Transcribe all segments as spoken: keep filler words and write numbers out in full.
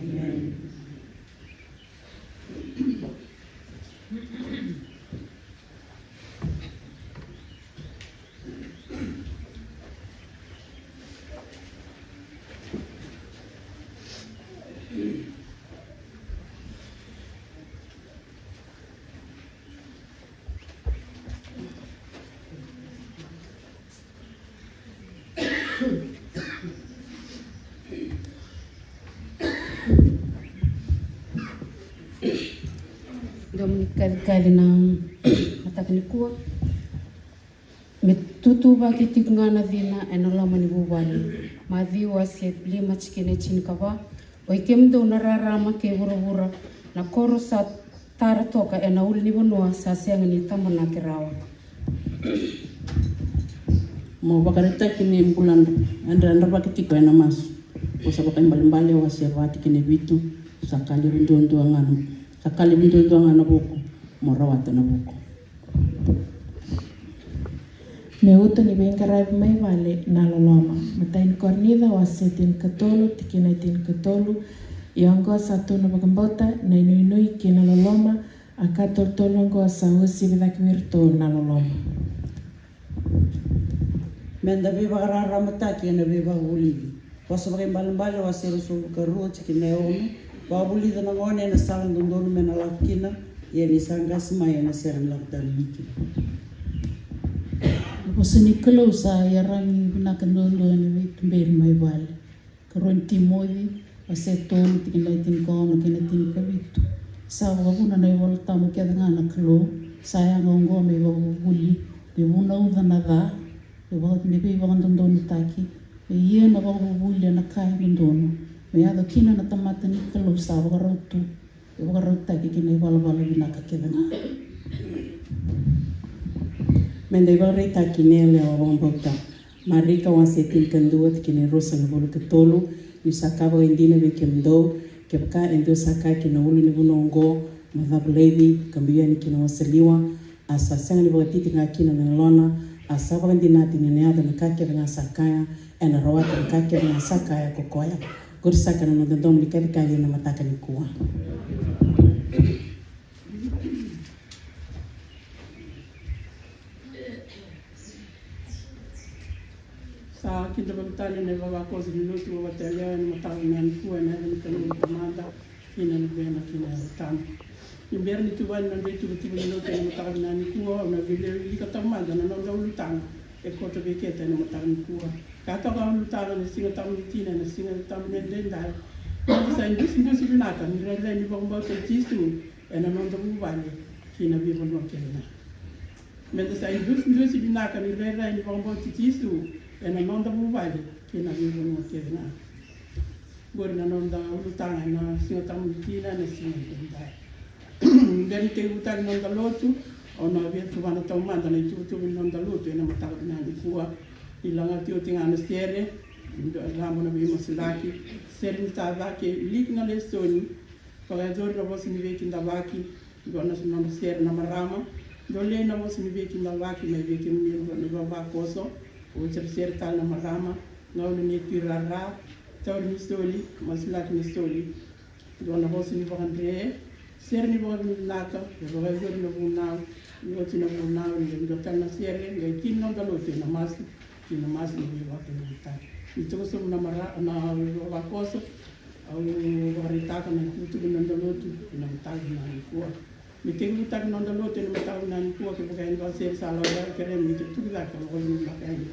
Amen. Dua mani kacikaci na mataka nikua. Me tutuvaki tiko ga na cina ena loma ni vuvale. Maciu wase lima tikina e tinikava. Oi kemudou na rarama kei vuravura, na koro sa tara toka ena ulunivanua sa sega ni tabonaki rawa. Mo vakaraitaki ni bula yadra, yadravaki tiko ena masu. Vosa Vakaibalebale wase va tikina e vitu. Sa ka levu duadua ga na, sa ka levu duadua ga na vuku, mo rawata na vuku. Me uto ni veiqaravi mai vale na loloma. Matai ni Korinica wase tinikatolu tikina e tinikatolu. Ia oqo sa tu na vakabauta, na inuinui kei na loloma. A ka tolutolu oqo sa uasivi cake vei iratou na loloma. Meda veivakararamataki ena veivakavulici. Vosa Vakaibalebale wase ruasagavulu ka rua tikina e ono. Vakavulica na gone ena sala dodonu me na lako kina, ia ni sa qasi mai ena sega ni lako tale mai kina. Na vosa ni Kalou sa iyaragi vinaka duadua ena veituberi mai vale. Karua ni Timoci wase tolu tikina e tinikaono kei na tinikavitu. Sa vakavuna na iVolatabu kece ga na Kalou, sa yaga oqo me ivakavuvuli, me vunauca na ca, me vaka, me veivakadodonutaki, me ia na vakavuvuli ena ka e dodonu, me yaco kina na tamata ni Kalou sa vakarau tu, me vakarautaki ki na ivalavala vinaka kece ga. Meda ivakaraitaki ni yalewa vakabauta. Marika wase tinikadua tikina e ruasagavulu ka tolu. Niu sa kaya vakaidina vei kemudou, kevaka e dua sa kaya ki na ulunivanua oqo, mo cavu laivi ka biu yani ki na wasaliwa, a sa sega ni vakatitiqa kina na yalona, a sa vakadinati ni na yaco na ka kece ga sa kaya, ena rawata na ka kece ga sa kaya ko koya. Qori saka na noda domo ni kacikaci ena mataka nikua. Sa kidavaki tale na ivavakoso ni lotu vata yalewa ena mataka vinaka nikua ena yaca ni Kalou na Tamada kei na Luvena kei na Yalo Tabu. Ni bera ni tuvani na noda ituvatuva ni lotu ena mataka vinaka nikua, au na wilika taumada na noda ulutaga e koto vei keda ena mataka nikua. Ka toka ulutaga na Siga Tabu ni Tina ena Siga Tabu ni Edaidai. Meda sa idusidusi vinaka ni rairai ni vakabauta i Jisu ena noda vuvale kei na veivanua kece ga. Meda sa idusidusi vinaka ni rairai ni vakabauti Jisu ena noda vuvale kei na veivanua kece ga. Qori na noda ulutaga ena Siga Tabu ni Tina ena Siga Edaidai. Bera ni tekivutaki noda lotu, au na via tuvana taumada na ituvatuva ni noda lotu ena mataka vinaka nikua. Ni lagati oti ga na sere, dua, laba na veimasulaki, sere ni tacake, liki na lesoni, vakayacori na vosa ni veikidavaki, dua na noda sere na marama, dolei na vosa ni veikidavaki mai vei kemuni na ivavakoso, oti na sere tale na marama, gauna ni tuirara, tauri ni soli, masulaki na soli, dua na vosa ni vakadre, sere ni vakavinavinaka, e vakayacori na vunau, ni oti na vunau, ni dua tale na sere, qai kina noda lotu ena masu, kina masu ni veivakavinavinaka. Ni toka sobu na mara, na ivavakoso, au vakaraitaka na itukutuku ni noda lotu ena mataka vinaka nikua. Me tekivutaki noda lotu ena mataka vinaka nikua, kevaka e dua sere sa lako cake, kerea me tukutuku cake, au vakavinavinaka yani.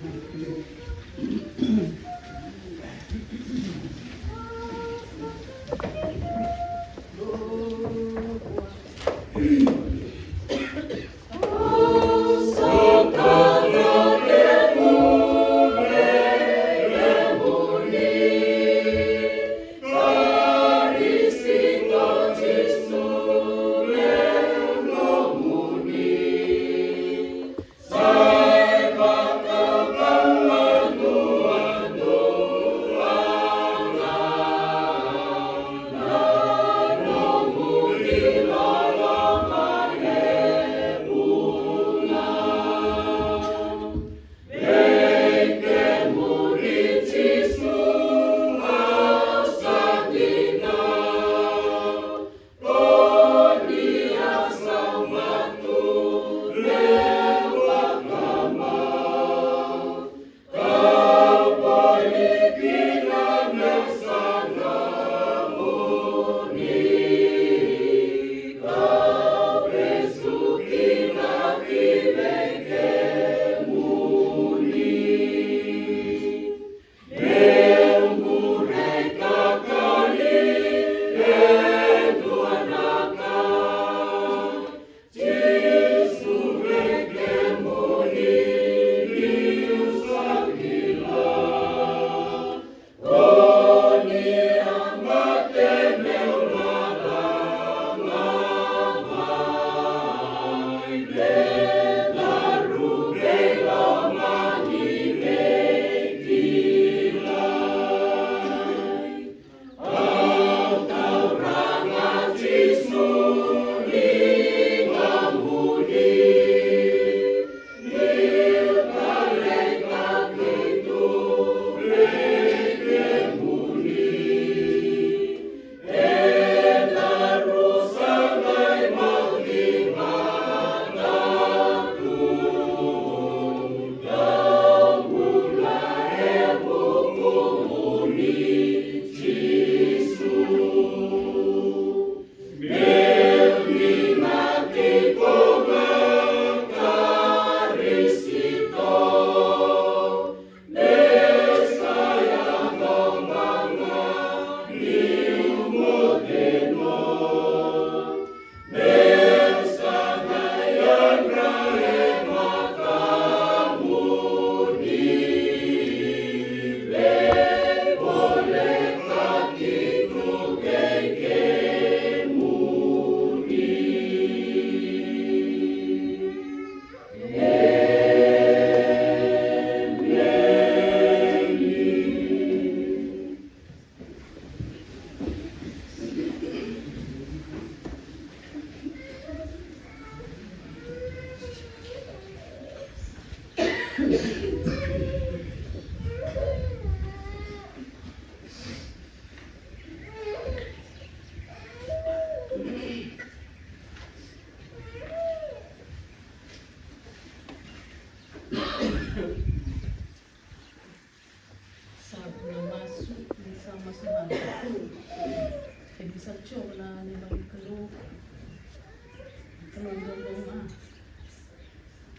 Kalou dodonu ga.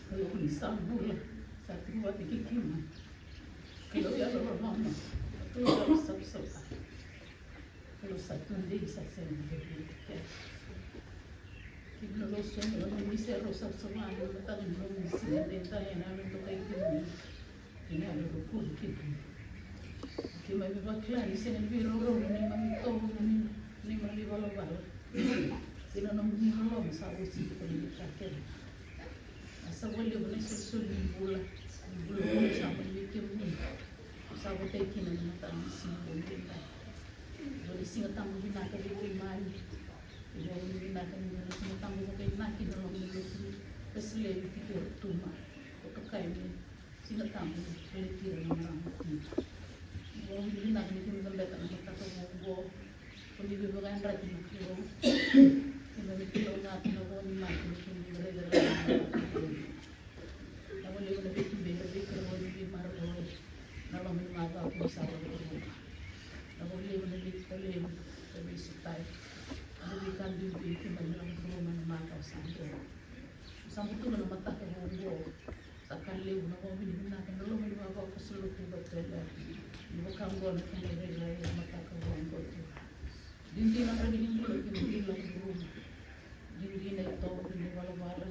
Kalou ni sa bula, sa tiko vata kei keimami. Kalou yalololoma. Kalou yalosavasava. Kalou sa tudei, sa sega ni veivuke. Keimami na rau soqo, keimami se rau savasava ena mataka ni nomuni siga edaidai, ena yalo dokai keimami. Kei na yalo rukuru keimami. Keimami vakila ni sega ni veiraurau na neimami itovo, na neimami ivalavala. Kei na nomuni loloma sa oti tiko na veika kece. A sa vakalevu na isolisoli ni bula, ni bula, bula sa mai vei kemuni. Sa votai kina na mataka ni siga edaidai. Dua na Siga Tabu vinaka vei keimami. Dua na vinaka ni dua na Siga Tabu vakainaki na loma ni lotu Wesele e Viti kei Rotuma. Ko tokai me Siga Tabu ni baleti ira na marama kina. Vakavinavinaka ni keimami cabeta na mataka vou oqo. Ko ni veivakayadrati na Kalou. Keimami kalougata na vo ni mate ni keimami raica na mataka vou. Na vakalevu na veituberi, na veikoro, na veimaroroi, na loma ni macawa ko ni sa vakarua. Na vakalevu na veitalevu, na veisotai, na veika bibi keimami lako curuma na macawa sa dua. Sa butuka na mataka vou oqo. Sa ka levu na vakavinavinaka na loma ni vavakoso lotu vata tale. Ni vaka oqo na kena irairai na mataka vou oqo tu. Dina na draki ni bula kei na dina na curuma. Dina na itovo kei na ivalavala.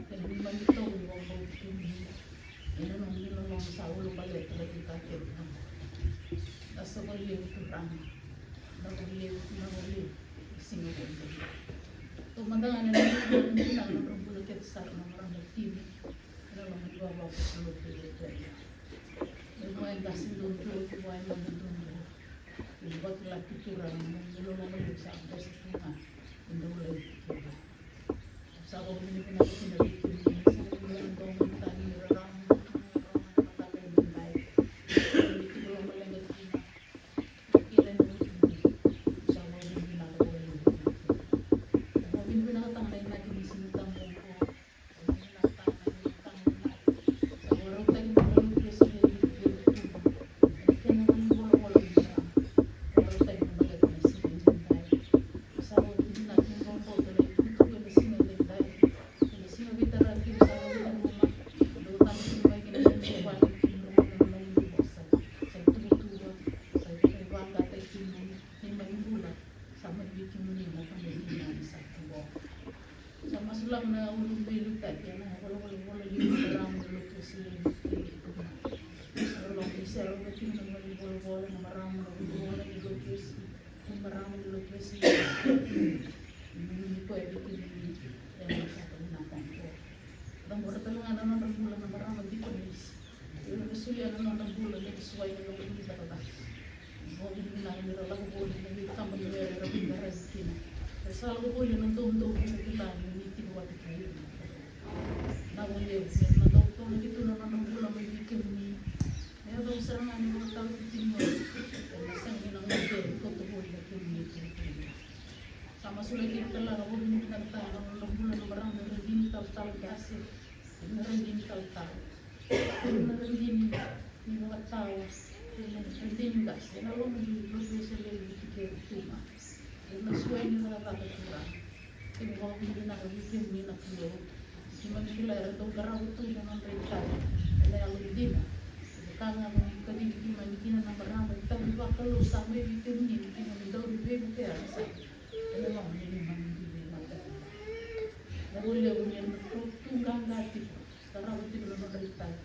Kei na neimami itovo ni vakabauti kemuni. Ena nomuni loloma sa ulabaleta na veika kece. Na sa vakalevu Turaga. Na vakalevu, na vakalevu. Siga vou. Taumada ga na nodra bula kece sara na marama tini. Ena loma ni vavakoso lotu vata tale. Me vua e qase duadua, ke vua e maqa duadua. Ni vakila tu Turaga na nomuni loloma levu sa qase tu ga. Ni dau lai tu Turaga. Sa vakavinavinaka kina vei kemuni, sa vakavinavinaka kina vei kemuni, rarama, rarama, mataka edaidai. Ni tiko loma leqa kina. Kila ni vei kemuni. Sa vakavinavinaka vakalevu. Sa vakavinavinakataka na inaki ni Siga Tabu oqo. Sa masulaka na ulu veiliutaki ena volavola levu ni marama ni lotu Wesele e Viti kei Rotuma. Au lako ni sere au vei kina na vale ni volavola, na marama na volavola ni lotu Wesele, na marama ni lotu Wesele e Viti. Ni koya vei kina ni ena mataka vinaka oqo. Cabora tale ga na nodra bula na marama dikonisi. Era na solia na nodra bula me ra suai na loma ni cakacaka. Vakavinavinaka ni ra lako voli ena veitaba ni were era veiqaravi kina. Era sa lako voli ena doudou ni ra kila ni tiko vata kei ira. Na vakalevu, era na dau tonaki tu na nodra bula mai vei kemuni. Me yacova sara ga ni vakatawa tiko, era na sega ni na gade ni kauta voli na kemuni tiko. Sa masulaki ira tale ga, vakavinavinakataka na nodra bula na marama era dini talatala qase. Ena radini talatala, ena radini ni vakatawa, ena radini qase, ena loma ni lotu Wesele e Viti kei Rotuma. Ena suai ni cakacaka Turaga. Keimami vakavinavinaka vei kemuni na Kalou. Keimami kila era dau qarava tu na nodra itavi ena yalo dina. Kevaka ga mo ni kacivi keimami kina na marama, itavi vakalou sa mai vei kemuni, ni keimami dau ni veivukea na sa. Ena loma ni neimami dui veimataqali. Na vakalevu ni ra tu qaqa tiko, qarava tiko na nodra itavi.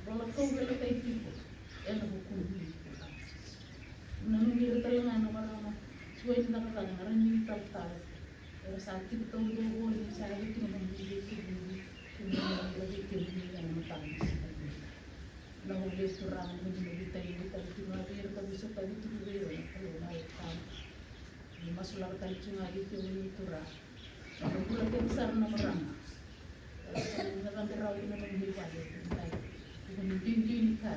Vola kauveilatai tiko ena vukudra. Nanumi ira tale ga na marama, suai ni cakacaka, na radini talatala. Era sa tiko taudua voli, sa yaco tiko na nomuni veikemuni, kei na nomuni veikemuni ena mataka ni siga nikua. Na vakalevu Turaga, na nomuni veitalevi tale tiko ga vei ira ka veisotavi tiko vei ira na Kalou na Yalo Tabu. Ni masulaka tale tiko ga vei kemuni Turaga. Na bula kece sara na marama. Era sa na cabe rawa kina na nomuni vale, kemuni. Iko ni duidui ni ka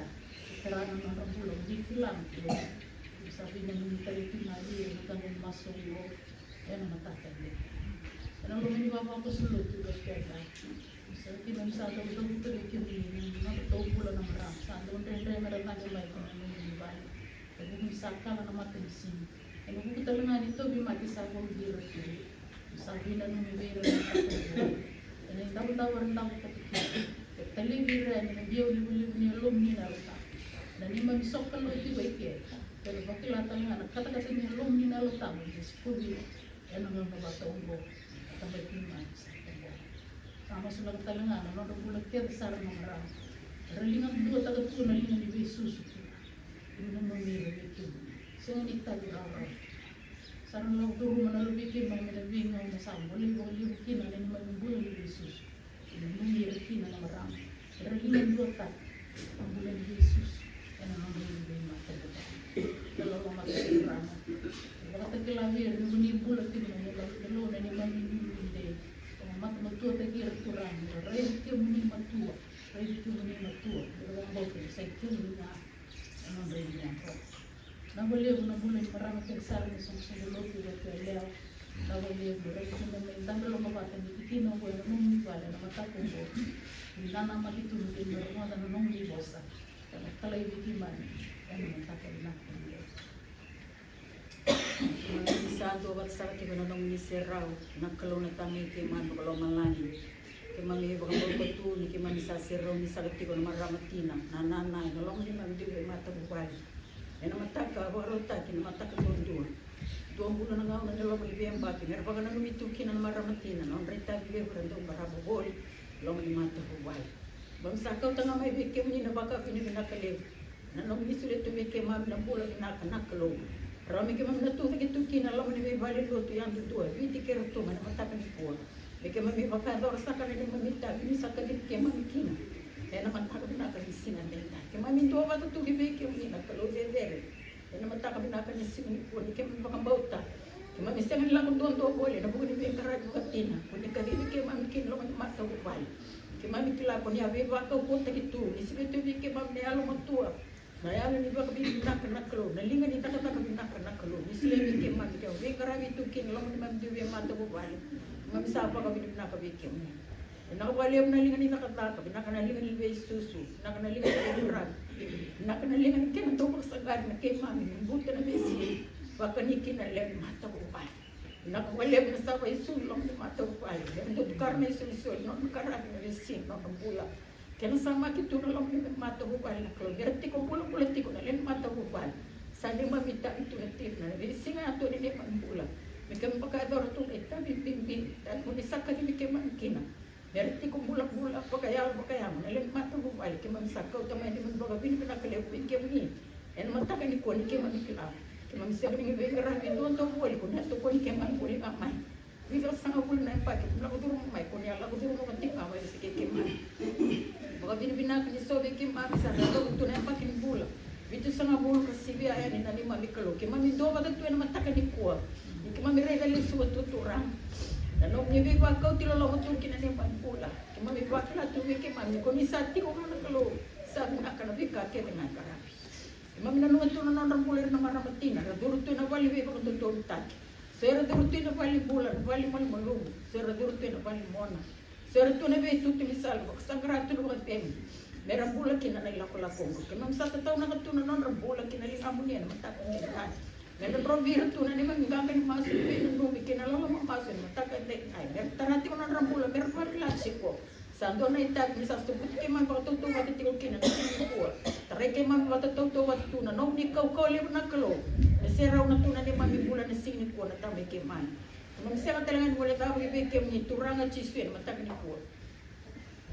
e tara na nodra bula, ni kila na Kalou. Ni sa veinanumi tale tiko ga vei ira na ka ni masu oqo ena mataka edaidai. Ena loma ni vavakoso lotu ka keda. Sa keimami sa dau cavuta vei kemuni na nodratou bula na marama, sa dau dredre me ra cabe mai ki na nomuni vale. Ena vuku ni sa kala na matanisiga. Ena vuku tale ga ni tauvimate sa vakauti ira tu. Ni Sa veinanumi vei ira na mataka oqo. Ena idavodavo era davo koto kina. E talevi ira ena biau livaliva ni yalomuni na Yalo Tabu. Na neimami sokalou tiko i ke. Era vakila tale ga na katakata ni yalomuni na Yalo Tabu me sikovi ena gauna vata oqo. Na tabaki mai sa oqo. Sa masulaka tale ga na nodra bula kece sara na marama. Era liga duataka tu na liga ni veisusu kina. Ira na nomi ira vei kemuni. Sega ni tavi rawarawa. Sa ra lako curuma na luvei keimami ena veigauna sa bolei vakalevu kina na neimami bula ni veisusu. Ena nomi ira kina na marama. Era liga duataka na bula ni veisusu ena nodra luvei mata. Na loloma kei Turaga. Vakatakila vei ira ni bula tiko na neimami Kalou na neimami nuinui dei. Vakamatamatua taki ira Turaga. Raici kemuni matua. Raici kemuni matua. Ira vakabauta ni sa i kemuni ga. Nodra ilewa. Vinaka vakalevu na bula ni marama kece sara ni soqosoqo lotu vata kei Yalewa. Vinaka vakalevu, raica tu na mai dabe lomavata ni tikina oqo ena nomuni vale ena mataka oqo. Ni nanamaki tu ni kei na rogoca na nomuni vosa. Ena talai vei keimami ena mataka vinaka oqo. Keimami sa duavata sara tiko ena nomuni serau, na Kalou na Tamai keimami ko lomalagi. Keimami vakabauta tu ni keimami sa serauni sara tiko na marama tina, na nana, ena loma ni neimami dui veimatavuvale. Ena mataka vakarautaki, na mataka duadua. Dua bula na gauna ena loma ni veiyabaki, mera vakananumi tu kina na marama tina, na nodra itavi levu era dau qarava voli, loma ni matavuvale. Keimami sa kauta ga mai vei kemuni na vakavinavinaka levu. Na nomuni solia tu vei keimami na bula vinaka na Kalou. Rawa me keimami na tucake tu kina loma ni veivale lotu yadudua, Viti kei Rotuma ena mataka nikua. Me keimami vakayacora saka na neimami itavi ni sa kacivi keimami kina. Ena mataka vinaka ni siga edaidai. Keimami duavata tu ki vei kemuni na Kalou cecere. Ena mataka vinaka ni siga nikua ni keimami vakabauta. Keimami sega ni lako duadua voli ena vuku ni veiqaravi vakatina. Ko ni kacivi keimami kina loma ni matavuvale. Keimami kila ko ni a veivakaukauwataki tu. Ni sivia tu vei keimami na yalomatua. Na yalo ni vakavinavinaka na Kalou, na liga ni cakacaka vinaka na Kalou. Ni solia vei keimami ke o veiqaravi tu kina loma ni neimami dui veimatavuvale. Keimami sa vakavinavinaka vei kemuni. Vinaka vakalevu na liga ni cakacaka, vinaka na liga ni veisusu, vinaka na liga ni veiqaravi. Vinaka na liga ni kena dau vakasaqari na keimami, ni buta na veisiga. Vakani kina na lewe ni matavuvale. Vinaka vakalevu na sa vakaisulu loma ni matavuvale. Mera dau tukara na isolisoli, nodra qaravi na veisiga, nodra bula. Kena samaki tu na loma ni matavuvale na Kalou. Mera tiko bulabula tiko na lewe ni matavuvale. Sa neimami itavi tu na tina, na veisiga yadua ni neimami bula. Me keimami vakayacora tu na itavi bibi, itavi mo ni sa kacivi keimami kina. Mera tiko bulabula, vakayalo, vakayago, na lewe ni matavuvale. Keimami sa kauta mai neimami vakavinavinaka levu vei kemuni. Ena mataka nikua ni keimami kila. Keimami sega ni veiqaravi duadua voli, ko ni a tokoni keimami voli ga mai. Vitusagavulu na yabaki, ko lako curuma mai, ko ni a lako curuma vata ga mai vata kei keimami. Vakavinavinaka ni so vei keimami sa na lako tu na yabaki ni bula. Vitusagavulu ka sivia yani na neimami Kalou. Keimami duavata tu ena mataka nikua. Ni keimami raica lesu vata tu Turaga. Na nomuni veivakauti loloma tu ki na neimami bula. Keimami vakila tu vei keimami. Ko ni sa tiko ga na Kalou. Sa vinaka na veika kece ga e qaravi. Keimami nanuma tu na nodra bula ira na marama tina. Ra curu tu ena vale ni veivakadodonutaki. So era curu tu ena vale ni bula, na vale ni malumalumu. So era curu tu ena vale ni mona. So era tu ena veitutu ni sala, vakasaqara tu na vakacegu. Mera bula kina na ilakolako oqo. Keimami sa tataunaka tu na nodra bula ki na ligamuni ena mataka edaidai. Mera drovi ira tu na neimami qaqa ni masu, veinanumi kei na loloma masu ena mataka edaidai. Mera tara tiko na nodra bula, mera vakila tiko. Sa dua na itavi ni sa sobuti keimami vakatautauvata tiko kina na siga nikua. Tarai keimami vakatautauvata tu na nomuni kaukauwa levu na Kalou. Me serauna tu na neimami bula na siga nikua na Tamai keimami. Keimami sega tale ga ni guilecava vei kemuni Turaga Jisu ena mataka nikua.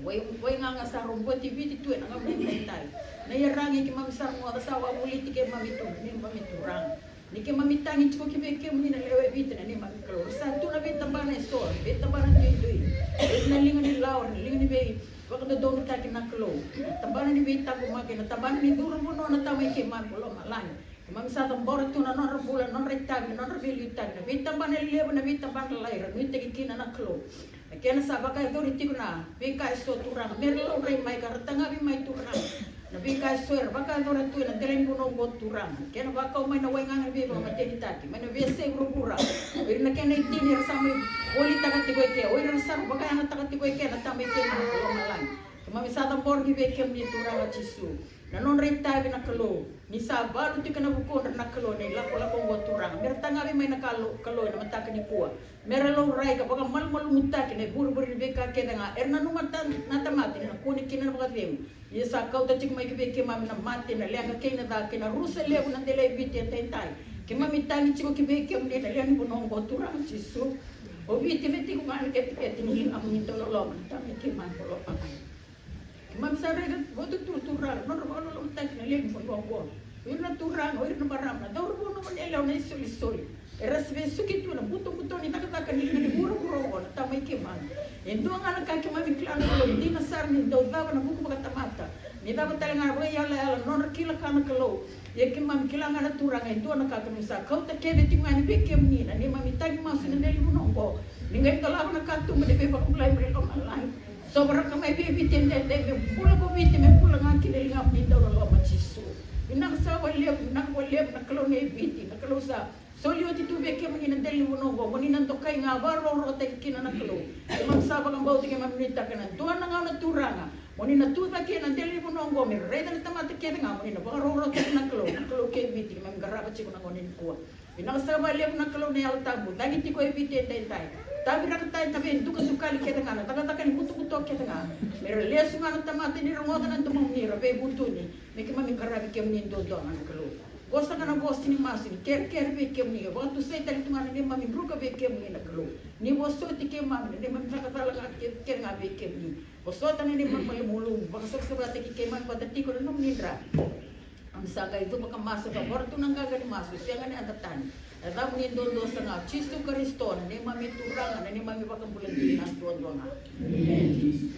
Wai, wai gaga sa roboti Viti tu ena gauna edaidai. Na iyaragi keimami sa rogoca sa wavoliti keimami tu na neimami Turaga. Ni keimami tagi tiko ki vei kemuni na lewe i Viti na neimami Kalou. Sa tu na veitabana eso, veitabana duidui. Ira na liga ni lawa, na liga ni veivakadodonutaki na Kalou. Na tabana ni veitaqomaki, na tabana ni curu vanua na Tamai keimami ko lomalagi. Keimami sa cabora tu na nodra bula, nodra itavi, nodra veiliutaki. Na veitabana levu, na veitabana lalai, ra nuitaki kina na Kalou. Na kena sa vakayacori tiko na veika eso Turaga. Mera laurai mai ka ra tagavi mai Turaga. Na veika eso era vakayacora tu ena dela ni vanua oqo Turaga. Kena vakau mai na waigaga ni veivakamatenitaki. Mai na veiyasai vuravura. O ira na kena itini era sa mai volitaka tiko eke. O ira era sa vakayagataka tiko eke na Tamai keimami ko lomalagi. Keimami sa cabora ki vei kemuni Turaga Jisu. Na nodra itavi na Kalou, ni sa valu tiko ena vukudra na Kalou na ilakolako oqo Turaga. Mera tagavi mai na Kalou, Kalou ena mataka nikua. Mera laurai ka vakamalumalumutaki na ivurevure ni veika kece ga era nanuma ta-, na tamata ni na kune kina na vakacegu. Ia sa kauta tiko mai ki vei keimami na mate, na leqa kei na ca, kei na rusa levu na dela i Viti edaidai. Keimami tagi tiko ki vei kemuni na lewe ni vanua oqo Turaga Jisu. O Viti me tiko ga na ketekete ni ligamuni dauloloma, na Tamai keimami ko loloma. Keimami sa raica vakatuturu Turaga, nodra vakalolomataki na lewe ni vanua oqo. O ira na turaga, o ira na marama, na cauravou, na goneyalewa, na isolisoli. Era se vesuki tu na butobuto ni cakacaka ni liga ni vuravura oqo, na Tamai keimami. E dua ga na ka keimami kila na Kalou, dina sara ni dau cava na vuku vakatamata. Ni cava tale ga na vakaiyalayala, nodra kila ka na Kalou. Ia keimami kila ga na Turaga, e dua na ka keimami sa kauta kece tiko ga yani vei kemuni, na neimami tagi masu ena dela ni vanua oqo. Ni qai dolava na katuba ni veivakabulai mai lomalagi. Sovaraka mai vei Viti edaidai, me bula ko Viti, me bula ga kina e ligamuni dauloloma Jisu. Vinaka saka vakalevu, vinaka vakalevu na Kalou nei Viti, na Kalou sa soli oti tu vei kemuni na dela ni vanua oqo, mo ni na dokai ga vakarokorokotaki kina na Kalou. Keimami sa vakabauta, keimami nuitaka na dua na gauna Turaga, mo ni na tu cake ena dela ni vanua oqo, me raica na tamata kece ga, mo ni na vakarokorokotaki na Kalou, na Kalou kei Viti, keimami qarava tiko na gauna nikua. Vinaka saka vakalevu na Kalou na Yalo Tabu, cagi tiko e Viti edaidai. Taviraka tale na veidukadukali kece ga, na cakacaka ni butobuto kece ga. Mera lesu ga na tamata ni rogoca na domomuni, ra veivutuni. Me keimami qaravi kemuni duadua ga na Kalou. Qo saka na vosa ni masu ni kerekere vei kemuni, e vakatusai tale tu ga na neimami druka vei kemuni na Kalou. Ni vosoti keimami, na neimami caka cala ga ke-, kece ga vei kemuni. Vosota na neimami malumalumu, vakasavasavataki keimami vata tiko na nomuni dra. Keimami sa qai cuva ka masu, ka voro tu na qaqa ni masu, sega ni yada tani. E yacamuni duadua saka ga, Jisu Karisito, na neimami Turaga, na neimami Vakabula dina duadua ga. Emeni.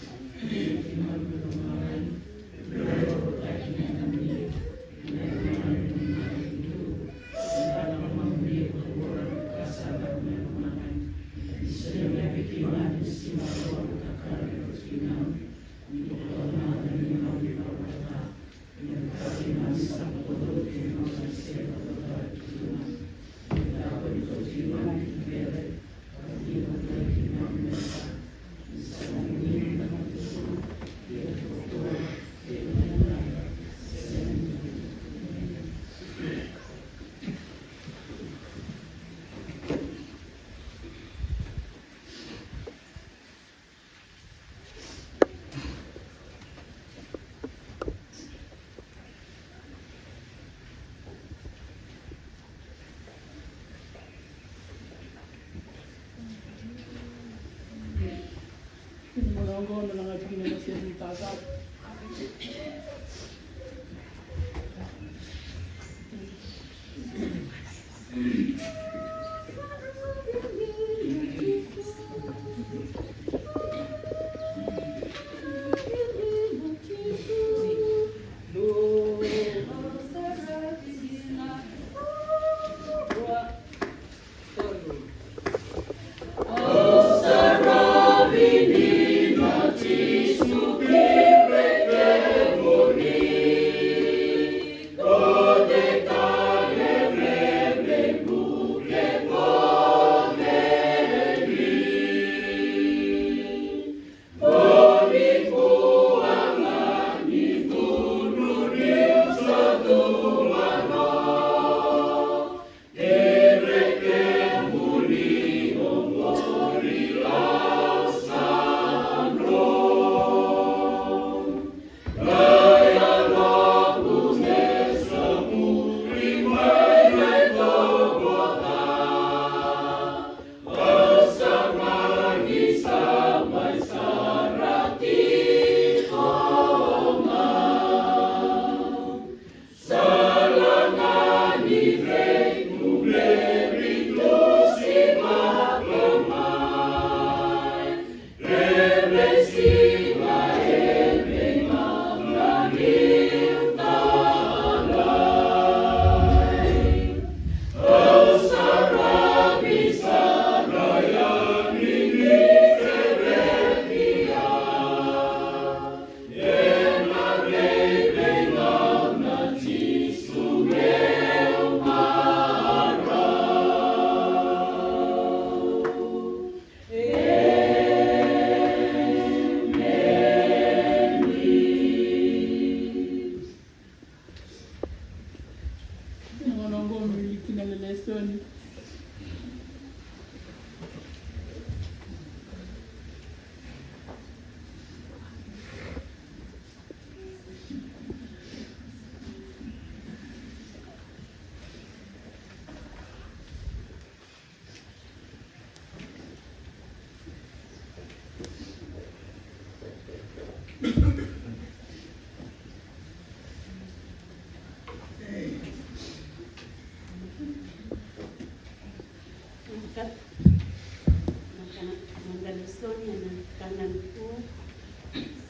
Mai na Kana Nikua,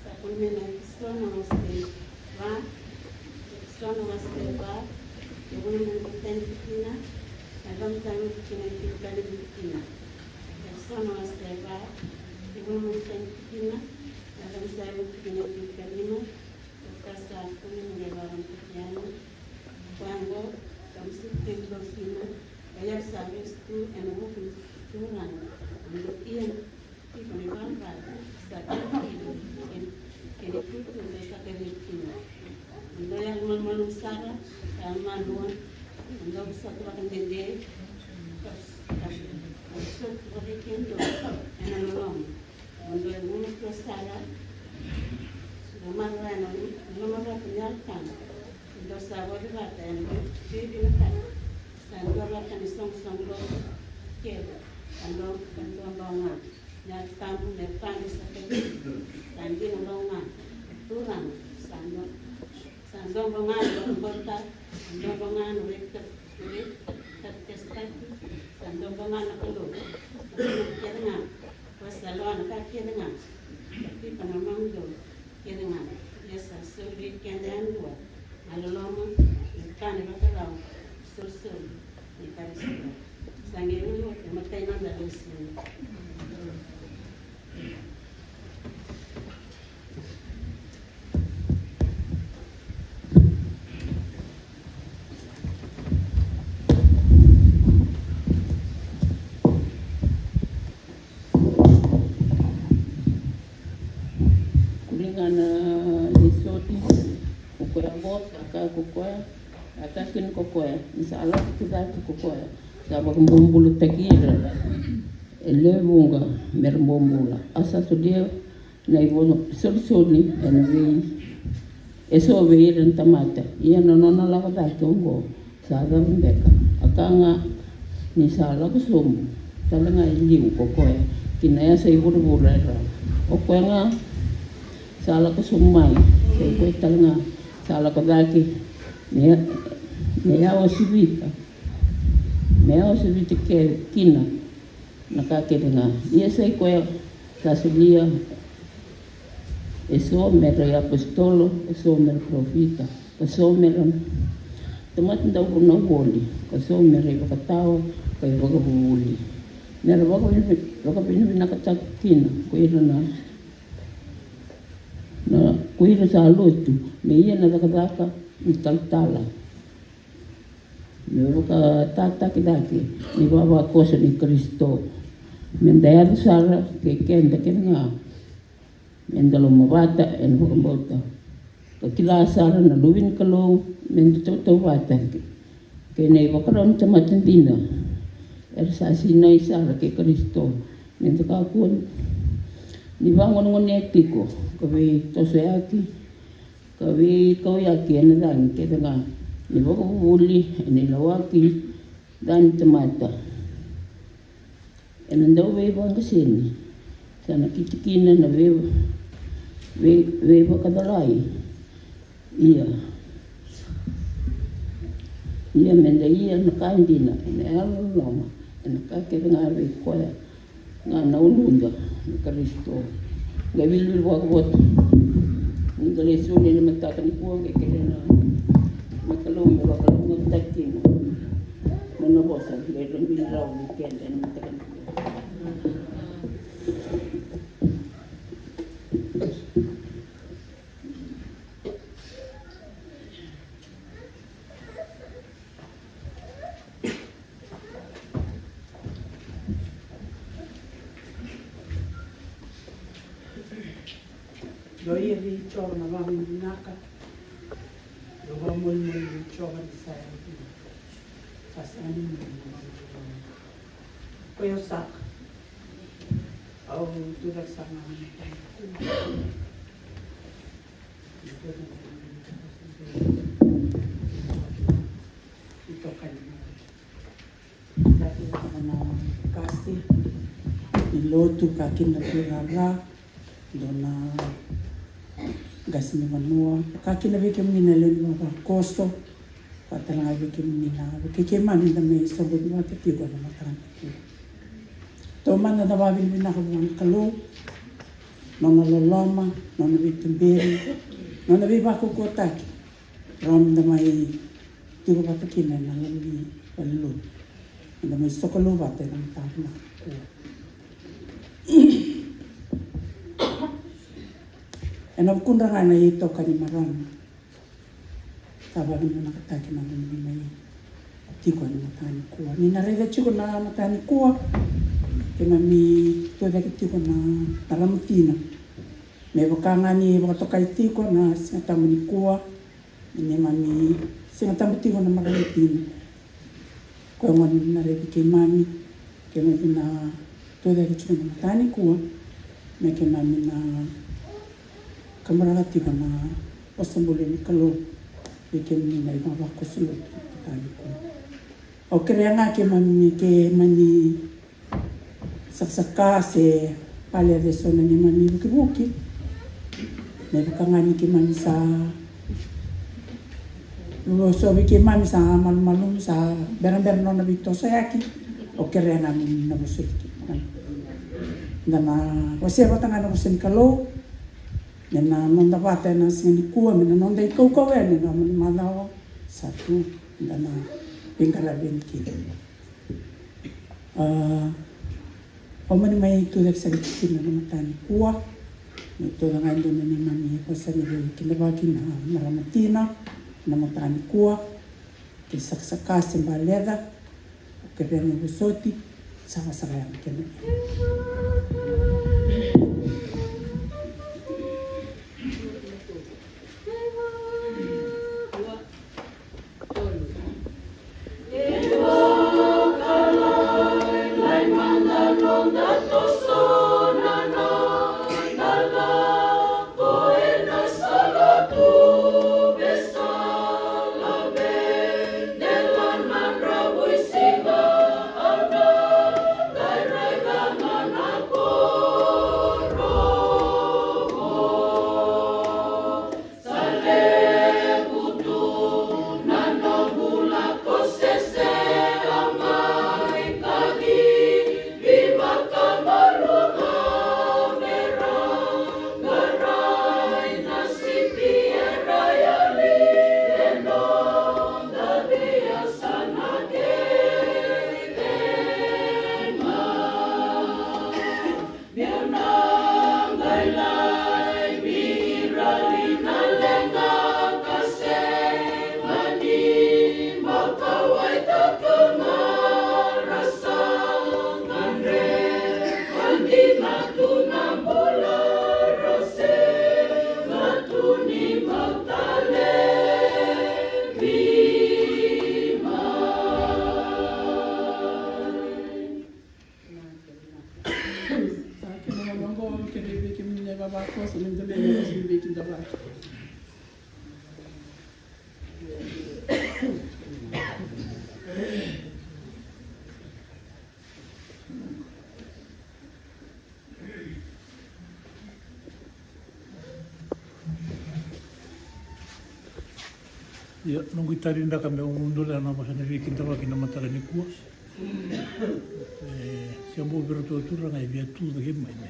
sa kune mai na Efeso na wase va, Efeso na wase va, e ono mai na tini tikina, na loma sa na tikina e tinikalima tikina. Efeso na wase va, e ono mai na tini tikina, na loma sa na tikina e tinikalima. Ka sa kune mai na vakarau tiko yani. Koya oqo ka musuki kemudou kina, o yau sa lesu tu ena vuku ni Turaga. Oqo ia tiko na ivalavala sa tiko kina, kei na itutu dou sa kacivi kina. Dou yalomalumalumu sara ka yalomalua, dou sa tu vakadede, ka, ka, ka sotu vata kei kemudou ena loloma. Mo dou gunu tu sara, dou maroroya na loloma vata ni Yalo Tabu. Dou sa voli vata ena veivinakati, sa dua vata na isoqosoqo lotu kece, ka dua, ka dua bau ga na Yalo Tabu me vaka sa kacivi. Sa dina bau ga na Turaga, sa dua, sa dua bau ga na vakabauta, sa dua bau ga na veika, veika tesitaki, sa dua bau ga na Kalou, na Kalou kece ga. Koya sa lewa na ka kece ga, ka tiko na mamudu kece ga. Ia sa soli vei keda yadua na loloma, na ka ni vakarau, solisoli ni Karisito. Sa qai luluqa e matai noda lesu. Kuri ga na lesoni, ko koya oqo sa kaya ko koya, a kaya kina ko koya, ni sa lako tu cake ko koya, sa vakabobulataki ira e lewe vuqa me ra bobula. A sa solia na ivo solisoli ena vei eso vei ira na tamata. Ia na nona lako cake oqo sa cava beka? A ka ga ni sa lako sobu tale ga e liu ko koya ki na yasa i vuravura e ra. O koya ga sa lako sobu mai, sa i koya tale ga sa lako cake me, me yawa sivita, me yawa sivita ke, kina na ka kece ga. Ia sa i koya sa solia eso me ra i apositolo, eso me ra parofita, eso me ra tamata dauvunau voli, eso me ra i vakatawa ka i vakavuvuli. Me ra vakavinavinakataka kina ko ira na, na, ko ira sa lotu, me ia na cakacaka ni talatala. Me vakatataki cake ni vavakoso ni Karisito. Me da yaco sara kei keda kece ga. Me da lomavata ena vakabauta. Ka kila sara na Luve ni Kalou, me da tautauvata kei na ivakarau ni tamata dina. Era sa sinai sara kei Karisito. Me da kakua ni vagonegonea tiko, ka veitosoyaki, ka veikauyaki ena cagi kece ga ni vakavuvuli, ena ilawaki ca ni tamata, ena dauveivaqaseni. Sa nakiti kina na vei, vei, veivakacolai. Ia, ia me da ia na ka dina ena yalololoma, ena ka kece ga vei koya ga na uluda na Karisito. Qai vilivili vakavota ni da lesoni ena mataka nikua, qai kerea na Kalou me vakalougatataki kina nona vosa, qai rau ni keda ena mataka nikua. Dou ia vei Jiova na vakavinavinaka. Dou vakamolimoli vei Jiova ni sa yaco kina. Sa sega ni mudu na vakavinavinaka. Ko i au saka. Au tucake saka ga na mataka. Sa kila na qase ni lotu, ka kina na turaga, dua na qase ni vanua, ka kina vei kemuni na lewe ni vavakoso, ka tale ga vei kemuni na, vei kei keimami da mai soqoni vata tiko ena mataka nikua. Au mada na vakavinavinaka vua na Kalou, nona loloma, nona veituberi, nona veivakaukauwataki. Rawa meda mai tiko vata kina ena loma ni valenilotu. Meda mai sokalou vata ena mataka nikua. Ena vukudra ga na itokani marama. Sa vakavinavinakataki na nomuni mai tiko ena mataka nikua. Ni na raica tiko na mataka nikua, keimami tucake tiko na marama tina. Me vaka ga ni vakatokai tiko na Siga Tabu nikua, ni neimami Siga Tabu tiko na marama tina. Koya gona ni na raici keimami, keimami na tucake tiko na mataka nikua, me keimami na kaburaka tiko na vosa bula ni Kalou vei kemuni na ivavakoso lotu na mataka nikua. Au kerea ga keimami, keimami sakasaka se pale eso na neimami vukivuki. Me vaka ga ni keimami sa lulusovi, keimami sa malumalumu, sa berabera nona veitosoyaki. Au kerea ga me na vosoti keimami. Da na wasea vata ga na vosa ni Kalou. Me na noda vata ena siga nikua, me na noda ikaukau yani ena loma ni macawa sa tu, da na veiqaravi yani kina. A, au mani mai tucake sara tiko kina na mataka nikua. Ni tucake ga e dua na neimami vosa ni veikidavaki na marama tina na mataka nikua. Ke sakasaka se baleca, au kerea me vosoti, sa vasaka yani kena. Sa kena gauna oqo, kerea vei kemuni na ivavakoso me da vei na vosa ni veikidavaki. Ia, noqu itavi beka meu dolea na vosa ni veikidavaki na mataka nikua. E, se bau vei iratou turaga e via tu cake mai me.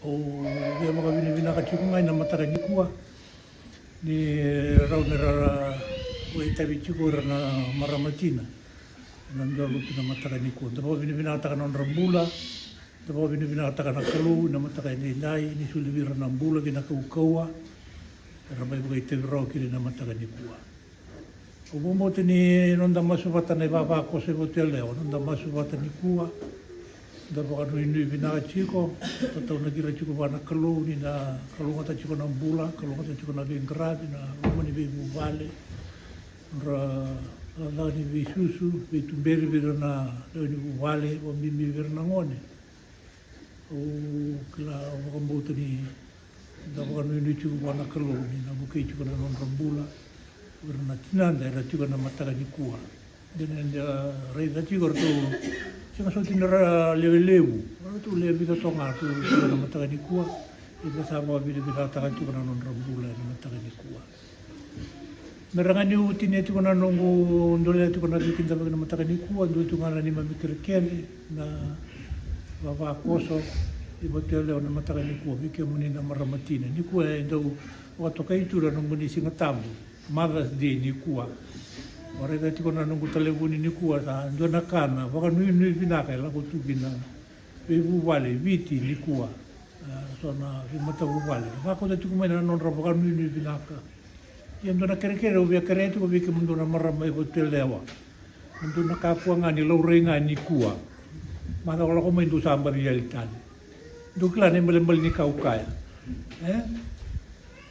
Au via vakavinavinaka tiko ga ena mataka nikua ni rau me ra vakaitavi tiko ira na marama tina ena dua lotu na mataka nikua. Da vakavinavinakataka na nodra bula, da vakavinavinakataka na Kalou ena mataka edaidai ni soli vei ira na bula kei na kaukauwa era mai vakaitavi rawa kina ena mataka nikua. Au vakabauta ni noda masu vata na ivavakoso e Vatuyalewa, noda masu vata nikua. Da vakanuinui vinaka tiko, tataunaki ira tiko vua na Kalou ni na kalougata tiko na bula, kalougata tiko na veiqaravi, na loma ni veivuvale, nodra cakacaka ni veisusu, veituberi vei ira na lewe ni vuvale, vakabibi vei ira na gone. Au kila, au vakabauta ni da vakanuinui tiko vua na Kalou ni na vukei tiko na nodra bula o ira na tinada era tiko ena mataka nikua. Dina ni da raica tiko eratou sega soti ni ra lewe levu, eratou lewe vica toka ga tu ena mataka nikua. Ia da sa vakavinavinakataka tiko na nodra bula ena mataka nikua. Me raga niu tinia tiko na noqu dolea tiko na veikidavaki na mataka nikua, dua tiko ga na neimami kerekere na vavakoso i Vatuyalewa na mataka nikua, vei kemuni na marama tina. Nikua e dau vakatokai tu na nomuni Siga Tabu, Mother's Day nikua. Au raica tiko na noqu talevoni nikua, sa dua na ka na vakanuinui vinaka e lako tu ki na veivuvale Viti nikua. A, so na veimatavuvale vakauta tiko mai na nodra vakanuinui vinaka. Ia dua na kerekere au via kerea tiko vei kemudou na marama i Vatuyalewa, mo dou na kakua ga ni laurai ga nikua. Macawa lako mai dou sa baci yali tale. Dou kila na ibalebale ni ka au kaya, e?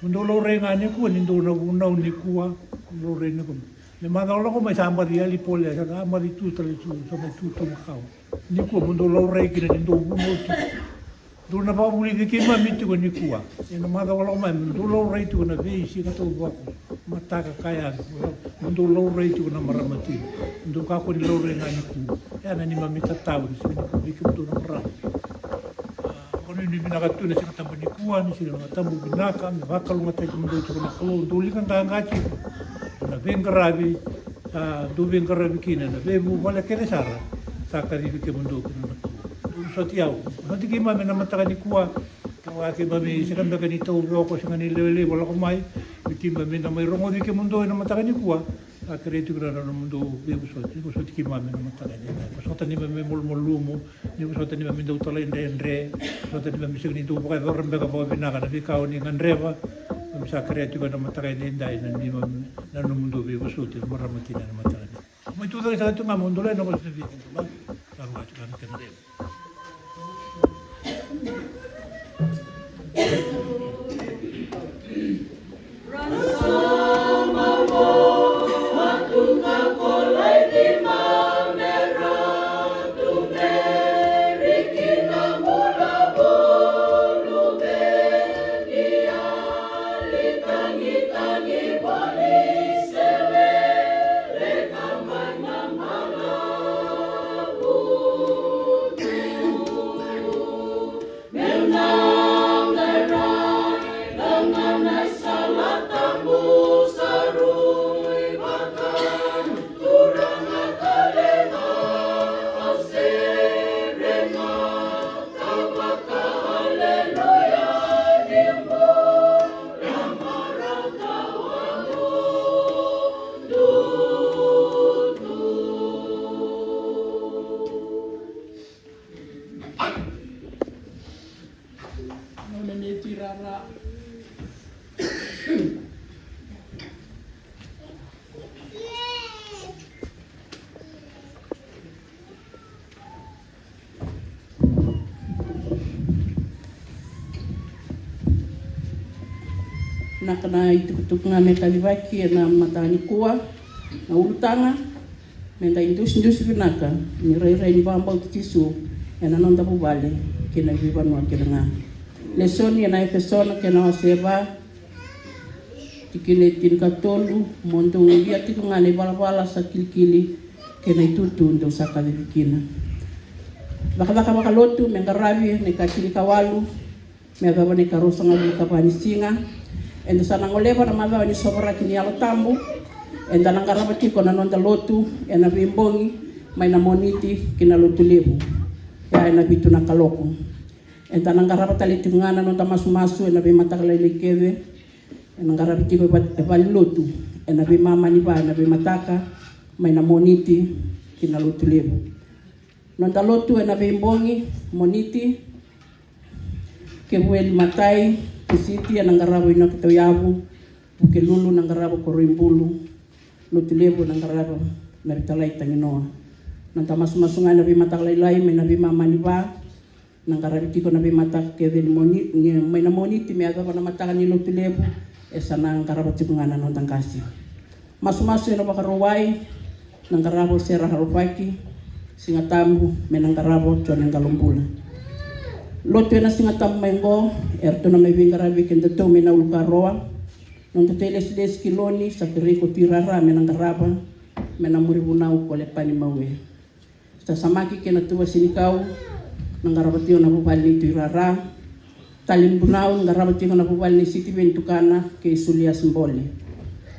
Mo dou laurai ga nikua ni dou na vunau nikua. Laurai nikua. Me macawa lako mai sa baci yali pole, sa baci tu tale tu, sa mai tu tu makawa. Nikua mo dou laurai kina ni dou vunau tiko. Dou na vakavulici keimami tiko nikua. Ena macawa lako mai mo dou laurai tiko na veisiga taucoko, mataka, ka yaga. Mo dou laurai tiko na marama tiko. Mo dou kakua ni laurai ga nikua. Ya na neimami tatau ni siga nikua vei kemudou na marama. A, vakanuinui vinaka tu na Siga Tabu nikua, ni Siga Tabu vinaka, me vakalougatataki kemudou tiko na Kalou, dou lika qaqa tiko ena veiqaravi sa dou veiqaravi kina ena veivuvale kece sara sa kacivi kemudou kina na Kalou. Dou vosoti au, vosoti keimami ena mataka nikua. Kevaka keimami sega beka ni taucoko, sega ni lewe levu lako mai, me keimami na mai rogoci kemudou ena mataka nikua. Sa kerei tiko na nomudou veivosoti, vosoti keimami ena mataka nikua. Vosota neimami malumalumu, ni vosota neimami dau talaidredre, vosota neimami sega ni dau vakayacora beka vakavinaka na veika o ni gadreva. Keimami sa kerea tiko ena mataka edaidai na neimami, na nomudou veivosoti na marama kina ena mataka ni. Mai tu cake saka tu ga mo dou lai na vosa vei keda ma. Sa vaka tu ga na kena levu. Vinaka na itukutuku ga me kacivaki ena mataka nikua. Na ulutaga, me qai dusidusi vinaka ni rairai ni vakabauti Jisu ena noda vuvale kei na veivanua kece ga. Lesoni ena Efeso na kena wase e va, tikina e tinikatolu, mo dou via tiko ga na ivalavala sa kilikili kei na itutu dou sa kacivi kina. Cakacaka vakalotu me qaravi ena ika tinikawalu me yacova na ika ruasagavulu ka va ni siga. Eda sa na goleva na macawa ni sovaraki ni Yalo Tabu. Eda na qarava tiko na noda lotu ena veibogi mai na Moniti ki na Lotulevu, ya ena vitu na kaloko. Eda na qarava tale tiko ga na noda masumasu ena veimataka lailai kece. Ena qaravi tiko e va-, e valenilotu ena veimama ni va ena veimataka mai na Moniti ki na Lotulevu. Noda lotu ena veibogi: Moniti, Kevueli Matai, Tusiti ena qarava o Inoke Tauyavu, Vukelulu na qarava o Koroibulu, Lotulevu na qarava na Vitalai Taginoa. Noda masumasu ga ena veimataka lailai mai na veimama ni va, na qaravi tiko na veimataka kece ni Moni-, ni, mai na Moniti me yacova na mataka ni Lotulevu, e sa na qarava tiko ga na noda qase. Masumasu ena Vakarauwai, na qarava o Sera Harofaki. Siga Tabu me na qarava o Jone Qalobula. Lotu ena Siga Tabu mai qo, eratou na mai veiqaravi kedatou mai na Ulukaroa. Nodatou ilesilesi ki Loni, sa kerei ko Tui Rara me na qarava, me na muri vunau ko Lepani Maue. Sasamaki kei na Tuva Sinikau, na qarava tiko na vuvale nei Tui Rara. Tali Bunau, na qarava tiko na vuvale nei Sitiveni Tukana kei Suliasi Bole.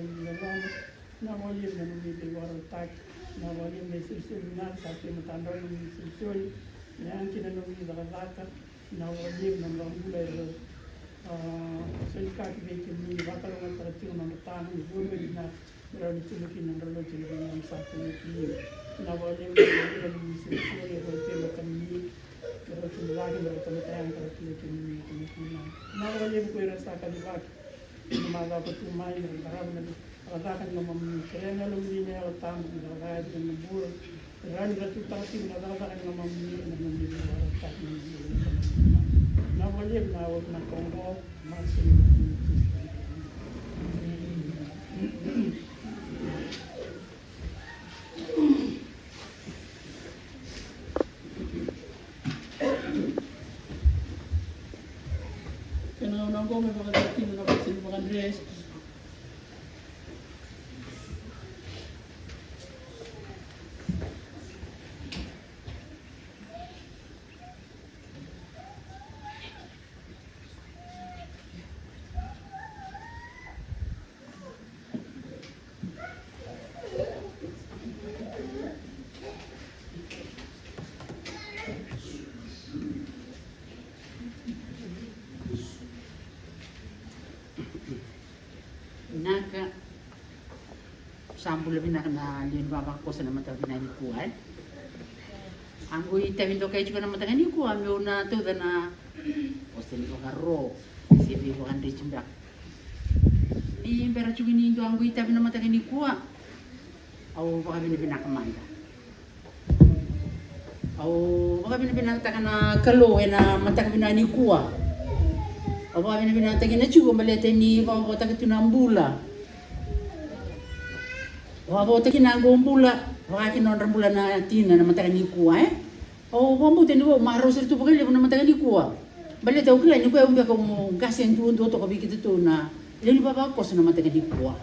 nomuni loloma. Vinaka vakalevu na nomuni veivakarautaki. Vinaka vakalevu na isolisoli vinaka sa tu e matadrau, na nomuni isolisoli. Vinaka kina na nomuni cakacaka. Vinaka vakalevu na nodra bula e rau, a, solikaki vei kemuni, vakalougatataka tiko na nodra taga ni vua mai vinaka. Me rawa ni tiko kina na nodra lotu ena veigauna sa tu mai kina. Vinaka vakalevu na nomuni isolisoli e rau tu e matamuni. Me rau tu cake, me rau tamata yaga, me rau tu mai kemuni, me rau tu mai kina. Vinaka vakalevu ko ira sa kacivaki. Na macawa ka tu mai, na qarava na cakacaka ni lomamuni, kerea na Yalomuni na Yalo Tabu me cakacaka ena nomuni bula. Kerea ni ra tutaka tiko na cakacaka ni lomamuni ena nomuni bula, cakacaka ni lomamuni. Na vale na, na kongo, masu ni. Kena gauna oqo me vakataki na vosa ni vakadre. Vinaka. Sa bula vinaka na lewe ni vavakoso na mataka vinaka nikua, e. Au qai tavi dokai tiko na mataka nikua meu na tauca na vosa ni vakaro se veivakadreti beka. Ni bera tiko ni dua au qai tavi na mataka nikua, au vakavinavinaka mada. Au vakavinavinakataka na Kalou ena mataka vinaka nikua. Au vakavinavinakataka na tiko baleta ni vakavotaka tu na bula. Vakavotaki na qo bula, vakaki nodra bula na tina na mataka nikua, e. Au vakabauta ni vau marau sara tu vakalevu na mataka nikua. Baleta au kila ni koya au beka mo qase duadua toka vei keitou na lewe ni vavakoso na mataka nikua.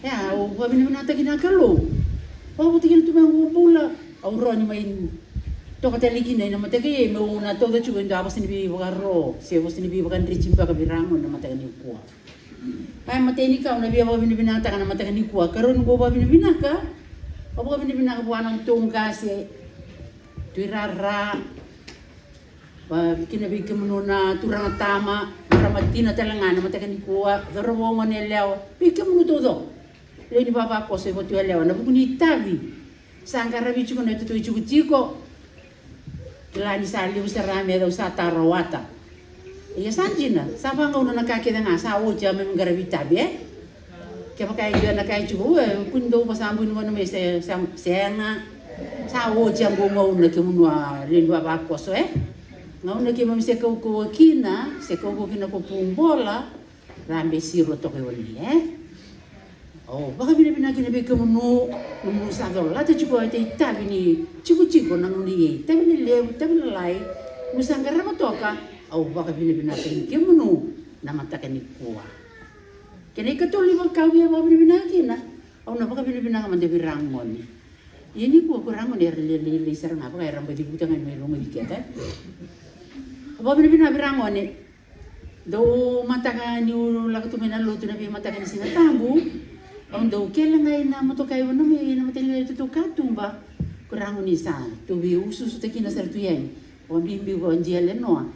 Ia, au vakavinavinakataki na Kalou. Vakavotaki na tu mai qo bula, au rawa ni mai toka tale kina ena mataka ia meu na tauca tiko e dua vosa ni veivakaro se vosa ni veivakadreti beka vei ira gone na mataka nikua. Ai, matai ni ka au na via vakavinavinakataka na mataka nikua, karua ni qo vakavinavinaka, au vakavinavinaka vua na nodatou qase, Tui Rara, vakakina vei kemunu na turaga tama, marama tina tale ga na mataka nikua, cauravou, goneyalewa, vei kemunu taucoko. Lewe ni vavakoso e Vatualewa, na vuku ni tavi sa qaravi tiko na itutu itikotiko. Kila ni sa levu sara me yacau sa tarawata. Ia sa dina, sa vagauna na ka kece ga, sa oti a memi qaravi tavi, e? Kevaka e dua na ka e tiko, e, kua ni dou vakasabu ni gauna mai se, se, sega. Sa oti a qo gauna kemunu a lewe ni vavakoso, e? Gauna keimami se kaukauwa kina, se kaukauwa kina ko Pubola, cabe siro toka i wani, e? Au vakavinavinaka kina vei kemunu, nomuni sa colata tiko e itavi ni tikotiko na gauna i, itavi lelevu, itavi lalai, nomuni sa qarava toka. Au vakavinavinaka kina kemunu na mataka nikua. Kena ikatolu ni vakau via vakavinavinaka kina, au na vakavinavinaka mada vei ragone. Ia nikua ko ragone era lailai sara ga, vaka era baci vuta ga mai rogoci keda. Au vakavinavinaka vei ragone. Dau mataka niu lako tu mai na lotu na veimataka ni Siga Tabu, au dau kele ga i na motoka i vanua mai na matanitu e Tutu Katuba. Ko ragone sa tu veiusuusutaki na sara tu yani. Au biubiu vakadia le noa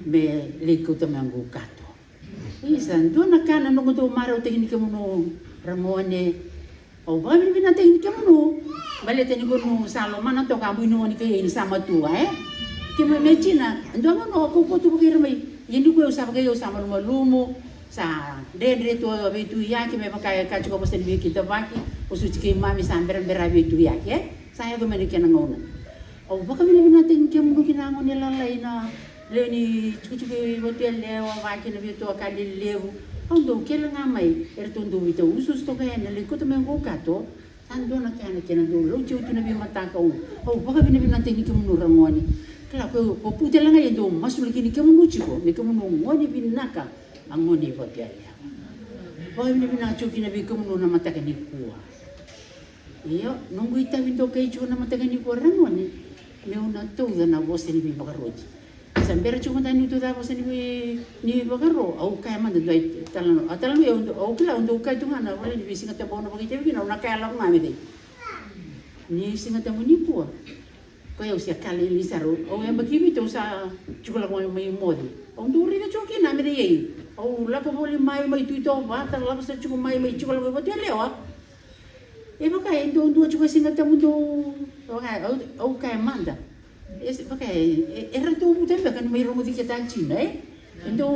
me lai kauta mai qo kato. Isa, dua na ka na noqu dau marautaki ni kemunu ragone. Au vakavinavinakataki ni kemunu. Baleta ni kemunu sa lomana toka a bui ni gone kei ni sa matua, e? Kemunu me tina, dua na gauna au kaukaua tu vakaira mai. Ia ni ko au sa vakai au sa malumalumu, sa dredre tu a veituyaki me vaka e ka tiko vosa ni veikidavaki, o suti keimami sa berabera a veituyaki, e? Sa yaco mai na kena gauna. Au vakavinavinakataki ni kemunu kina gone lalai na lewe ni tikotiko i Vatuyalewa, vaka kina vei tou a ka lelevu. Au dau kele ga mai, eratou dau veitau usuusu toka yani na lai kauta mai qo kato. Sa dua na ka na kena dau lauti au tu na veimataka. Au vakavinavinakataki ni kemunu ragone. Kila ko, ko pu tale ga e dau masulaki ni kemunu tiko me kemunu gone vinaka, a gone i Vatuyalewa. Vakavinavinaka tiko kina vei kemunu na mataka nikua. Io, noqu itavi dokai tiko na mataka nikua ragone, meu na tauca na vosa ni veivakaro. Sa bera tiko mada niu tauca vosa ni vei, ni vakaro, au kaya mada dua i talanoa, a talanoa au, au kila au dau kaya tu ga na vale ni vei Siga Tabu au na vakaitavi kina, au na kaya lako ga me cei. Ni Siga Tabu nikua. Ko au se ka lailai sara, au yabaki vitu au sa tiko lako mai moce. Au dau raica tiko kina me cei. Au lako voli mai, mai Tui Tovata, lako sa tiko mai, mai tiko lako i Vatuyalewa. E vaka e dau dua tiko e Siga Tabu dau, au, au kaya mada. E vaka e, e, era dau vuta beka ni mai rogoci keda a tina, e? E dau,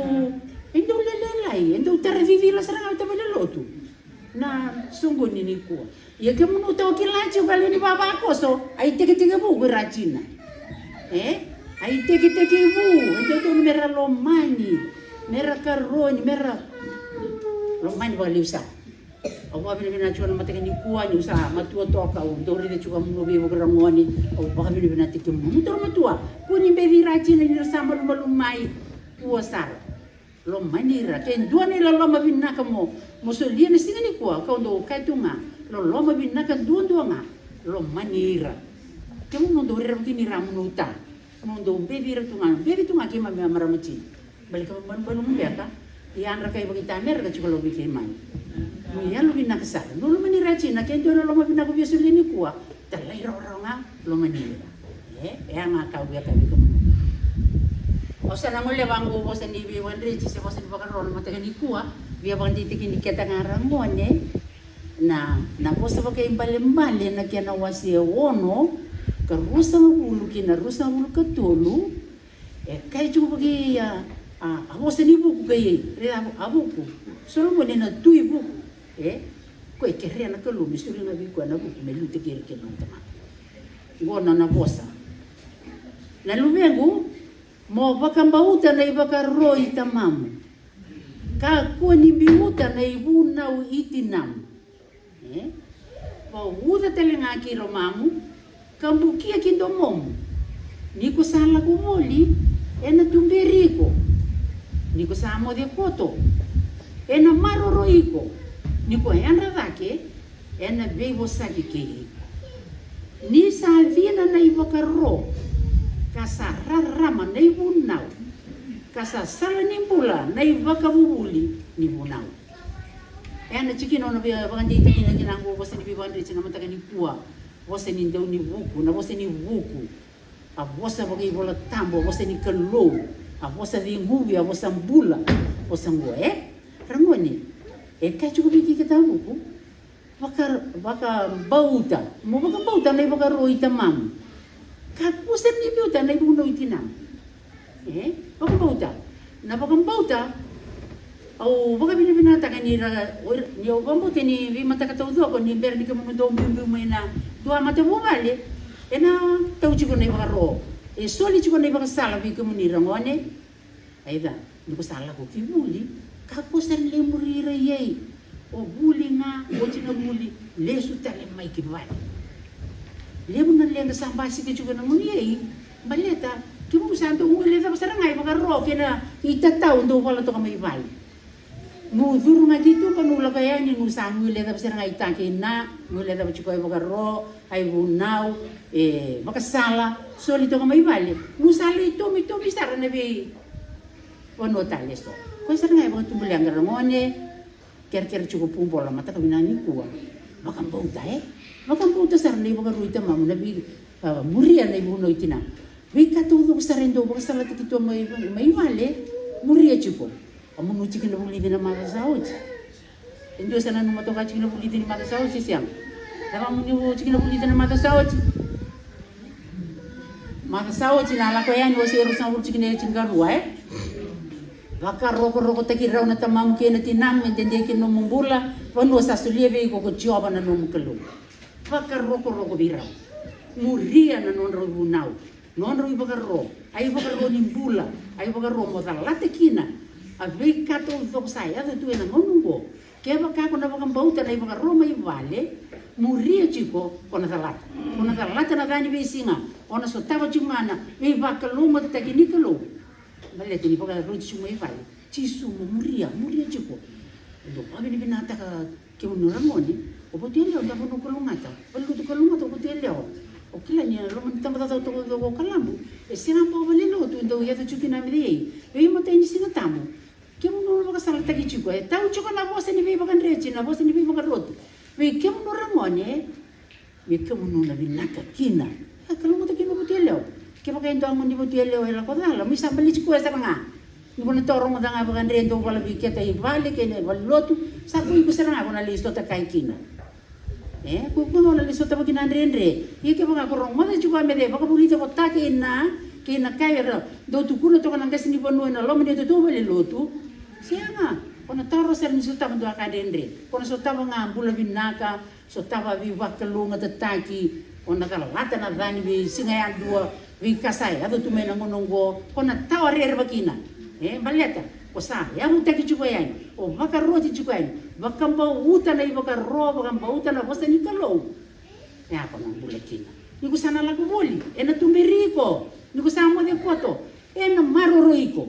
e dau lelelai, e dau tara cicila sara ga o tavale lotu. Na soqoni nikua. Ia kemunu tou kila tiko ka lewe ni vavakoso, a itekitekivu ko ira a tina. E? A itekitekivu, e dodonu me ra lomani, me ra karoni, me ra lomani vakalevu sara. Au vakavinavinaka tiko na mataka nikua niu sa matua toka, au dau raica tiko kemunu veivakarau gone, au vakavinavinakataki kemunu. Kemunu toro matua, kua ni beci ira a tina ni ra sa malumalumu mai, kua sara. Lomani ira, ke dua na iloloma vinaka mo, mo solia na siga nikua, kau dau kaya tu ga, loloma vinaka duadua ga, lomani ira. Kemunu dau rerevaki ni ra mo dau ta, mo dau beci ira tu ga, beci tu ga keimami a marama tini. Baleta malumalumu beka, yadra kai vakaitamera ka tiko loma vei keimami. Mo yalo vinaka sara, loloma ni ra tini, ke dua na loloma vinaka via solia nikua, talairawarawa ga, lomani ira. E, e a ga kau via kaya vei kemunu. Au sa na gole vaqo vosa ni veivakadreti se vosa ni vakaro na mataka nikua, via vakadeitaki ni keta ga ra gone, na, na vosa vakaibalebale na kena wase e ono, ka ruasagavulu ki na ruasagavulu ka tolu, e kai tiko vaki a, a, a vosa ni vuku kai, re a, a vuku. Solomoni na tui vuku, e, ko e kerea na Kalou me soli ga vei koya na vuku me liutaki ira kina na tamata. Qo na nona vosa. Na luvequ, mo vakabauta na ivakaro i tamamu. Kakua ni biuta na ivunau i tinamu. E? Vauca tale ga ki lomamu, ka bukia ki domomu. Ni ko sa lako voli, ena tuberi iko. Ni ko sa moce koto, ena maroroi iko. Ni ko yadra cake, ena veivosaki kei iko. Ni sa cina na ivakaro, ka sa rarama na ivunau, ka sa sala ni bula na ivakavuvuli ni vunau. Ena tikina au na via vakadeitaki kina qo vosa ni veivakadreti na mataka nikua. Vosa ni dau ni vuku, na vosa ni vuku. A vosa vakaivolatabu, a vosa ni Kalou, a vosa ceguvi, a vosa bula, vosa qo, e? Ragone, e kai tiko vei kei keta vuku, vaka, vakabauta, mo vakabauta na ivakaro i tamamu. Kakua sara ni biuta na ivunau i tinamu. E? Vakabauta. Na vakabauta, au vakavinavinakataka ni ra, o ira, ni au vakabauta ni veimataka taucoko ni bera ni kemunu dau biubiu mai na dua matavuvale, ena tau tiko na ivakaro. E soli tiko na ivakasala vei kemuni ra gone. Aica, ni ko sa lako ki vuli, ka ko sa lai muri ira i ai. O vuli ga, oti na vuli, lesu tale mai ki vale. Levu na leqa sa basika tiko na gunu i ai. Baleta, kemuni sa dau guilecava sara ga i vakaro kei na itatau dau vala toka mai vale. Nu curu ga ki tuba, nu lako yani, nu sa guilecava sara ga i ta kei na, guilecava tiko i vakaro, a ivunau, e vakasala, soli toka mai vale. Nu sa lai tomitomi sara na vei vanua tale eso. Koya sara ga e vakatubu leqa ra gone, kerekere tiko pubola mataka vinaka nikua. Vakabauta, e? Vakabauta sara na ivakarau i tamamu na vei, a, muria na ivunau i tinamu. Veika taucoko sara e dau vakasalataki tu mai, mai vale, muria tiko. A munu tiki na vulici na maca sa oti. E dua sa nanuma toka tiki na vulici ni maca sa oti, se sega? Cava munu tiki na vulici na maca sa oti? Maca sa oti na lako yani, wase e ruasagavulu tiki na e tinikarua, e? Vakarokorokotaki rau na tamamu kei na tinamu, me dede ki na nomu bula, vanua sa solia vei iko ko Jiova na nomu Kalou. Vakarokoroko vei rau. Muria na nodrau vunau. Nodrau ivakaro, a ivakaro ni bula, a ivakaro mo calata kina. A veika taucoko sa yaco tu ena gauna oqo. Kevaka ko na vakabauta na ivakaro mai vale, muria tiko, ko na calata. Ko na calata na ca ni veisiga, o na sotava tiko ga na veivakalougatataki ni Kalou. Baleta ni vakaroti tiko mai vale, Jisu mo muria, muria tiko. Dou vakavinavinakataka kemuni ra gone, o Vatuyalewa, davo na kalougata, valelotu kalougata o Vatuyalewa. O kila ni a loma ni tabacakacaka taucoko o Kalabu, e sega bau valelotu e dau yaco tiko kina me cei, veimatai ni Siga Tabu. Kemunu na vakasalataki tiko, e tau tiko na vosa ni veivakadreti, na vosa ni veivakaroti. Vei kemunu ra gone, me kemunu na vinaka kina. A kalougata kina o Vatuyalewa. Kevaka e dua gone ni Vatuyalewa e lako cala, me sa baleti koya sara ga. Ni ko na tawa rogoca ga vakadre e dau vala vei keda i vale kei na valelotu, sa ko iko sara ga ko na lai sota kai kina. E, ko iko ga o na lai sotava kina dredre. Ia kevaka ko rogoca tiko a me cei, vakavulica vata kei na, kei na ka era dau tukuna toka na qase ni vanua ena loma ni tatou valelotu. Sega, ko na tawa sara ni sotava dua ka dredre. Ko na sotava ga bula vinaka, sotava veivakalougatataki, o na calata na ca ni veisiga yadua, veika sa yaco tu mai na gauna oqo, ko na tawa rerevaki kina. E, baleta ko sa yavutaki tiko yani, o vakaroti tiko yani, vakabauta na ivakaro, vakabauta na vosa ni Kalou. E, a ko na bula kina. Ni ko sa na lako voli, ena tuberi iko. Ni ko sa moce koto, ena maroroi iko.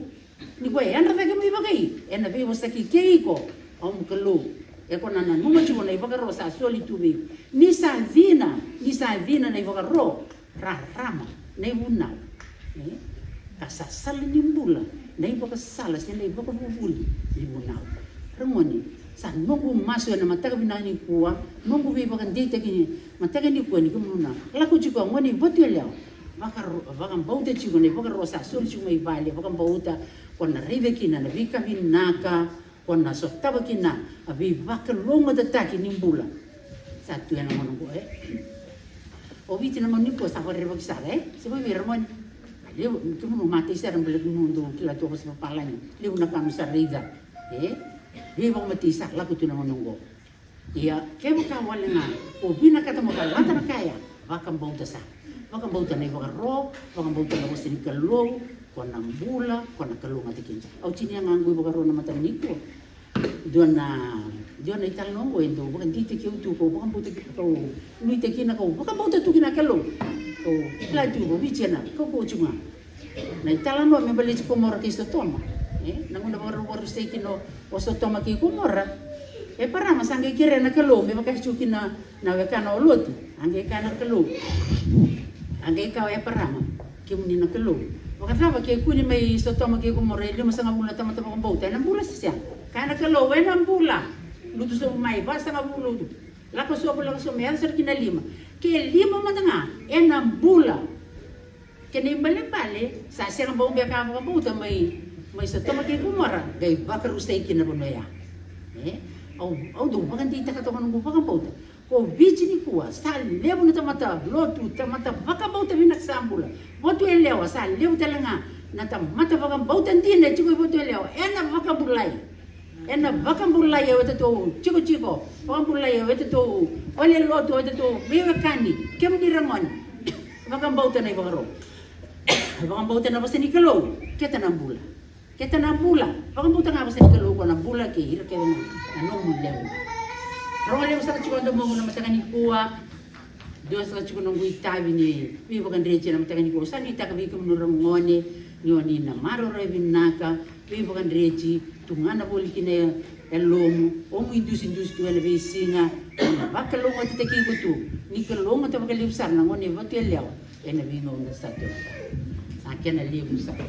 Ni ko e yadra cake mai vakai, ena veivosaki kei iko. Au mo Kalou, e ko na nanuma tiko na ivakaro sa soli tu vei iko. Ni sa cina, ni sa cina na ivakaro, rarama na ivunau. E? Ka sa sala ni bula na ivakasala se na ivakavuvuli ni vunau. Ra gone, sa noqu masu ena mataka vinaka nikua, noqu veivakadeitaki mataka nikua ni kemunu na lako tiko a gone i Vatuyalewa. Vakaro, vakabauta tiko na ivakaro sa soli tiko mai vale, vakabauta ko na raica kina na veika vinaka, ko na sotava kina a veivakalougatataki ni bula. Sa tu ena gauna oqo, e? O Viti na gauna nikua sa vakarerevaki sara, e? Se vei ira gone. Levu, kemunu matai sara baleta kemunu dau kila tu a vosa papalagi. Levu na ka mo sa raica, e? Veivakamatei sa lako tu na gauna oqo. Ia, kevaka wale ga ko vinakata mo calata na ka ya, vakabauta sara. Vakabauta na ivakaro, vakabauta na vosa ni Kalou, ko na bula, ko na kalougata kina. Au tinia ga qo ivakaro na mataka nikua. Dua na, dua na italanoa oqo e dau vakadeitaki au tu, kau vakabauta ki, kau nuitaki kina, kau vakabauta tu kina Kalou. Kau kila tu, kau Viti ena, kau kau tu ga. Na italanoa me baleti Komora kei Sotoma. E, na gauna vakavakarusai kina o Sotoma kei Komora. Eparama sa qai kerea na Kalou me vaka e tu kina na wekana o Lotu. A qai kaya na Kalou. A qai kaya o Eparama, kemuni na Kalou, vakacava ke kune mai Sotoma kei Komora e limasagavulu na tamata vakabauta, ena bula se sega? Kaya na Kalou, ena bula. Lutu sobu mai, vasagavulu. Lako sobu, lako sobu, me yaco sara ki na lima. Ke lima mada ga, ena bula. Kena ibalebale, sa sega bau beka a vakabauta mai, mai Sotoma kei Komora, qai vakarusai kina na vanua ya. E? Au, au dau vakadeitaka toka noqu vakabauta. Ko Viti nikua, sa levu na tamata lotu, tamata vakabauta vinaka sa bula. Vatuyalewa, sa levu tale ga na tamata vakabauta dina e tiko i Vatuyalewa. Ena vakabulai. Ena vakabulai o itatou tikotiko, vakabulai o itatou valelotu, o itatou veiwekani, kemuni ra gone. Vakabauta na ivakaro. Vakabauta na vosa ni Kalou, keta na bula. Keta na bula. Vakabauta ga vosa ni Kalou ko na bula kei ira kece na, na nomu lewe. Rogo levu saka tiko na domoqu na mataka nikua. Dua saka tiko noqu itavi ni veivakadreti ena mataka nikua. Sa nuitaka vei kemuni ragone ni oni na maroroya vinaka, veivakadreti, tugana voli kina e lomu, omu idusidusi tu ena veisiga, na vakalougatataki iko tu, ni kalougata vakalevu sara na gone vatu yalewa, ena veigauna sa tu. Sa kena levu sara.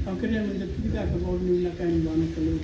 Au kerea me da tuki cake vakavinaka yani vua na Kalou.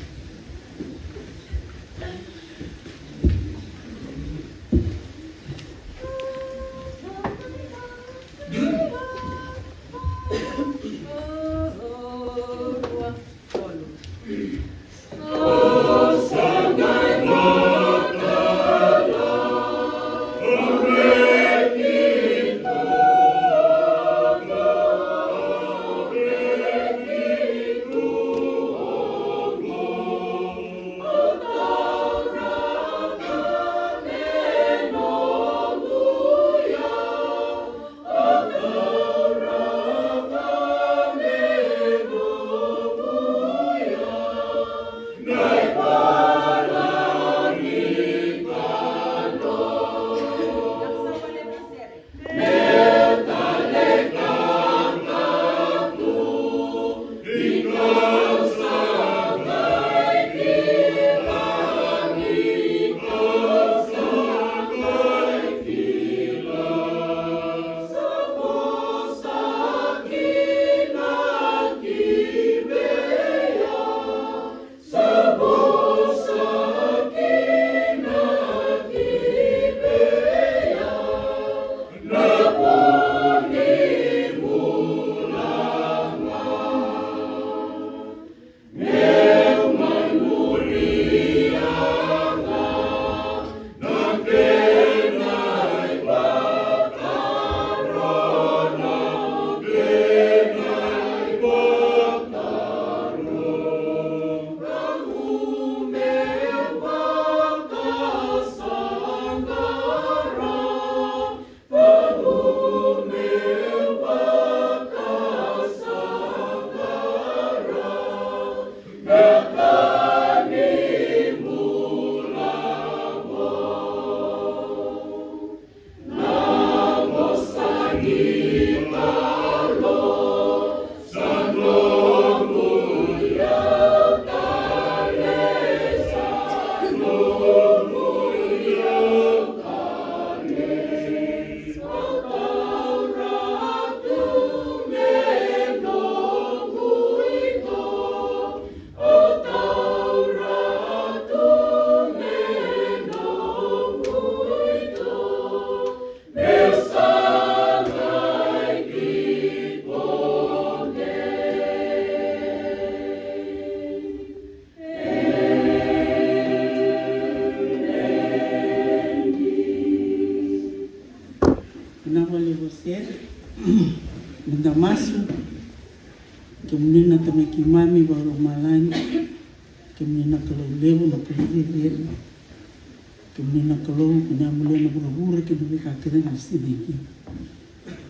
Vinaka vakalevu sere. Meda masu. Kemuni na Tamai keimami vakalomalagi. Kemuni na Kalou levu, na Kalou cecere. Kemuni na Kalou, ko ni a bulia na vuravura kei na veika kece ga e sinai kina.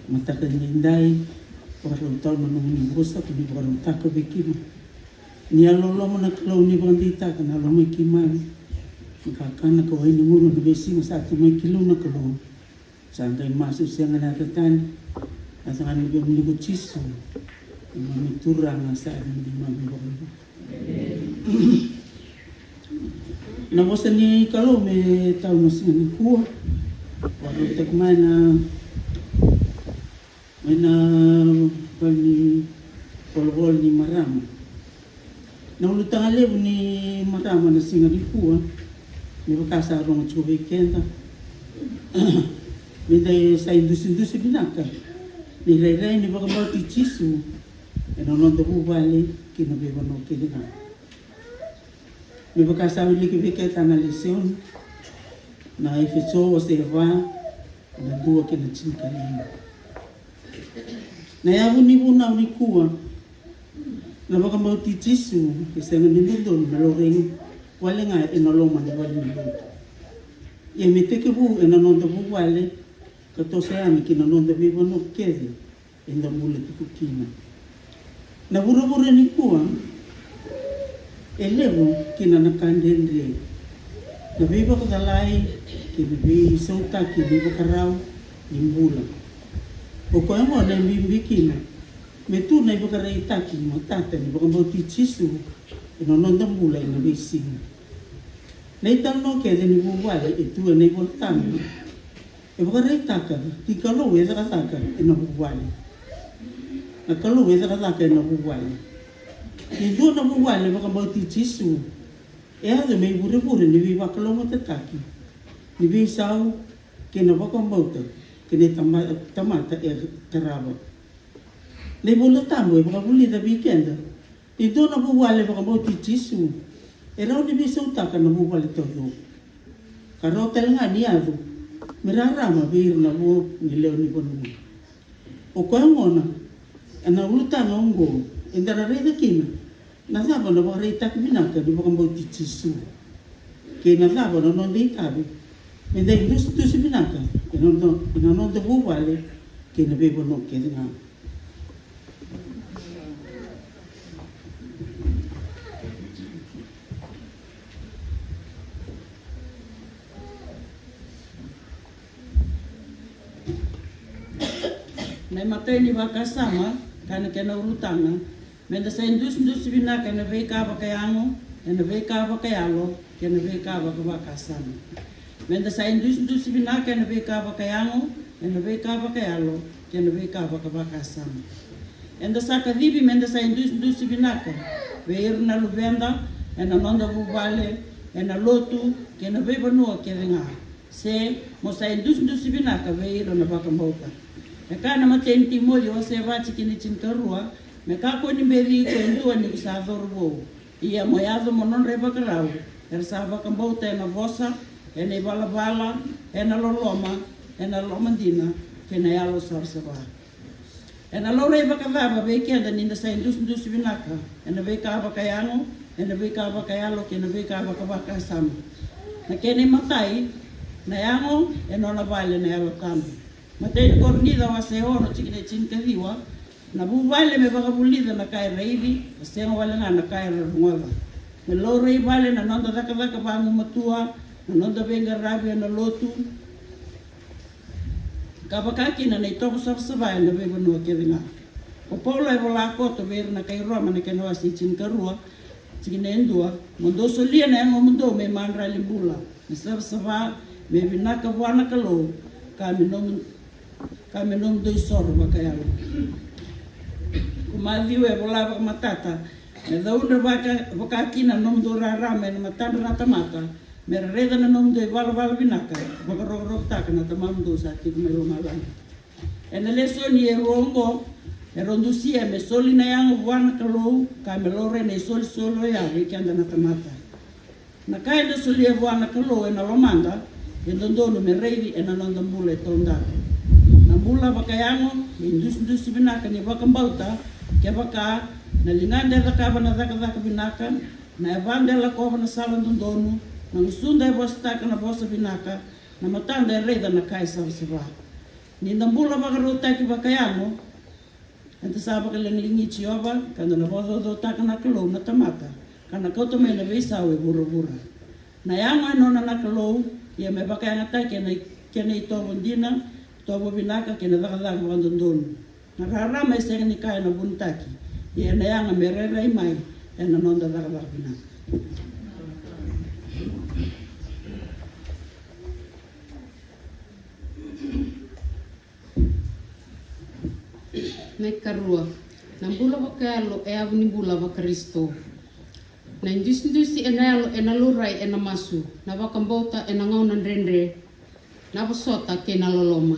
Mataka edaidai, vakarau tau na nomuni vosa, ko ni vakarautaka vei keimami. Ni a loloma na Kalou, ni vakadeitaka na loma i keimami. Ni kakana ka wai ni guru na veisiga sa tu mai ki liu na Kalou. Sa qai masu sega na yaca tani. Yaca ga ni vei muni ko Jisu. Neimami Turaga sa yaca ni neimami Vakabula. Na vosa ni Kalou me tau na siga nikua. Vakarautaki mai na, mai na vale ni volavola ni marama. Na ulutaga levu ni marama na siga nikua, me vaka sa rogo tiko vei keda. Meda sa idusidusi vinaka ni rairai ni vakabauti Jisu ena noda vuvale kei na veivanua kece ga. Me vaka sa wiliki vei keda na lesoni, na Efeso wase va, na dua kei na tinikalima. Na yavu ni vunau nikua, na vakabauti Jisu e sega ni dodonu me laurai wale ga ena loma ni valenilotu. Ia me tekivu ena noda vuvale ka toso yani ki na noda veivanua kece eda bula tiko kina. Na vuravura nikua e levu kina na ka dredre, na veivakacalai kei na veisautaki ni vakarau ni bula. O koya gona e bibi kina me tu na ivakaraitaki matata ni vakabauti Jisu ena noda bula ena veisiga. Na italanoa kece ni vuvale e tu ena iVolatabu e vakaraitaka ni Kalou e cakacaka ena vuvale. Na Kalou e cakacaka ena vuvale. Ni dua na vuvale vakabauti Jisu, e yaco me ivurevure ni veivakalougatataki, ni veisau kei na vakabauta kei na tama-, tamata e tarava. Na iVolatabu e vakavulica vei keda e dua na vuvale vakabauti Jisu e rawa ni veisautaka na vuvale taucoko. Ka rawa tale ga ni yaco me rarama vei ira na vo ni lewe ni vanua. O koya gona, ena ulutaga oqo eda na raica kina na cava na vakaraitaki vinaka ni vakabauti Jisu, kei na cava na noda itavi meda idusidusi vinaka ena noda, ena noda vuvale kei na veivanua kece ga. Na imatai ni vakasama, ka na kena ulutaga, meda sa idusidusi vinaka ena veika vakayago, ena veika vakayalo, kei na veika vakavakasama. Meda sa idusidusi vinaka ena veika vakayago, ena veika vakayalo, kei na veika vakavakasama. Eda sa kacivi meda sa idusidusi vinaka vei ira na luveda, ena noda vuvale, ena lotu, kei na veivanua kece ga. Se mo sa idusidusi vinaka vei ira na vakabauta. E kaya na imatai ni Timoci wase va tikina e tinikarua, me kakua ni beci iko e dua ni ko sa cauravou. Ia mo yaco mo nodra ivakarau era sa vakabauta ena vosa, ena ivalavala, ena loloma, ena lomadina, kei na yalo savasava. Ena laurai vakacava vei keda nida sa idusidusi vinaka ena veika vakayago, ena veika vakayalo, kei na veika vakavakasama? Na kena imatai, na yago e nona vale na Yalo Tabu. Matai ni Korinica wase ono tikina e tinikaciwa, na vuvale me vakavulica na ka e raici, ka sega wale ga na ka era rogoca. Me laurai vale na noda cakacaka vagumatua, na noda veiqaravi ena lotu, ka vaka kina na itovo savasava ena veivanua kece ga. O Paula e vola koto vei ira na kai Roma na kena wase e tinikarua, tikina e dua: Mo dou solia na yagomudou me madrali bula, me savasava, me vinaka vua na Kalou, ka me nomu, ka me nomudou isoro vakayalo. Ko Maciu e vola vakamatata: Me caudre vaka, vaka kina na nomudou rarama ena matadra na tamata, me ra raica na nomudou ivalavala vinaka, vakarokorokotaka na Tamamudou sa tiko mai lomalagi. Ena lesoni e rua oqo, e rau dusia me soli na yago vua na Kalou, ka me laurai na isolisoli oya vei keda na tamata. Na ka eda solia vua na Kalou ena lomada, e dodonu me raici ena noda bula e taudaku. Na bula vakayago e idusidusi vinaka ni vakabauta, kevaka na ligada e cakava na cakacaka vinaka, na yavada e lakova na sala dodonu, na gusuda e vosataka na vosa vinaka, na matada e raica na ka e savasava. Ni da bula vakarautaki vakayago, eda sa vakaligaligi Jiova, ka da na vakacaucautaka na Kalou na tamata, ka na kauta mai na veisau e vuravura. Na yago e nona na Kalou, ia me vakayagataki ena kena itovo dina, itovo vinaka kei na cakacaka vakadodonu. Na rarama e sega ni ka ena vunitaki, ia ena yaga me rairai mai ena noda cakacaka vinaka. Na ikarua, na bula vakayalo e yavu ni bula vaKarisito. Na idusidusi ena yalo ena laurai ena masu, na vakabauta ena gauna dredre, na vosota kei na loloma.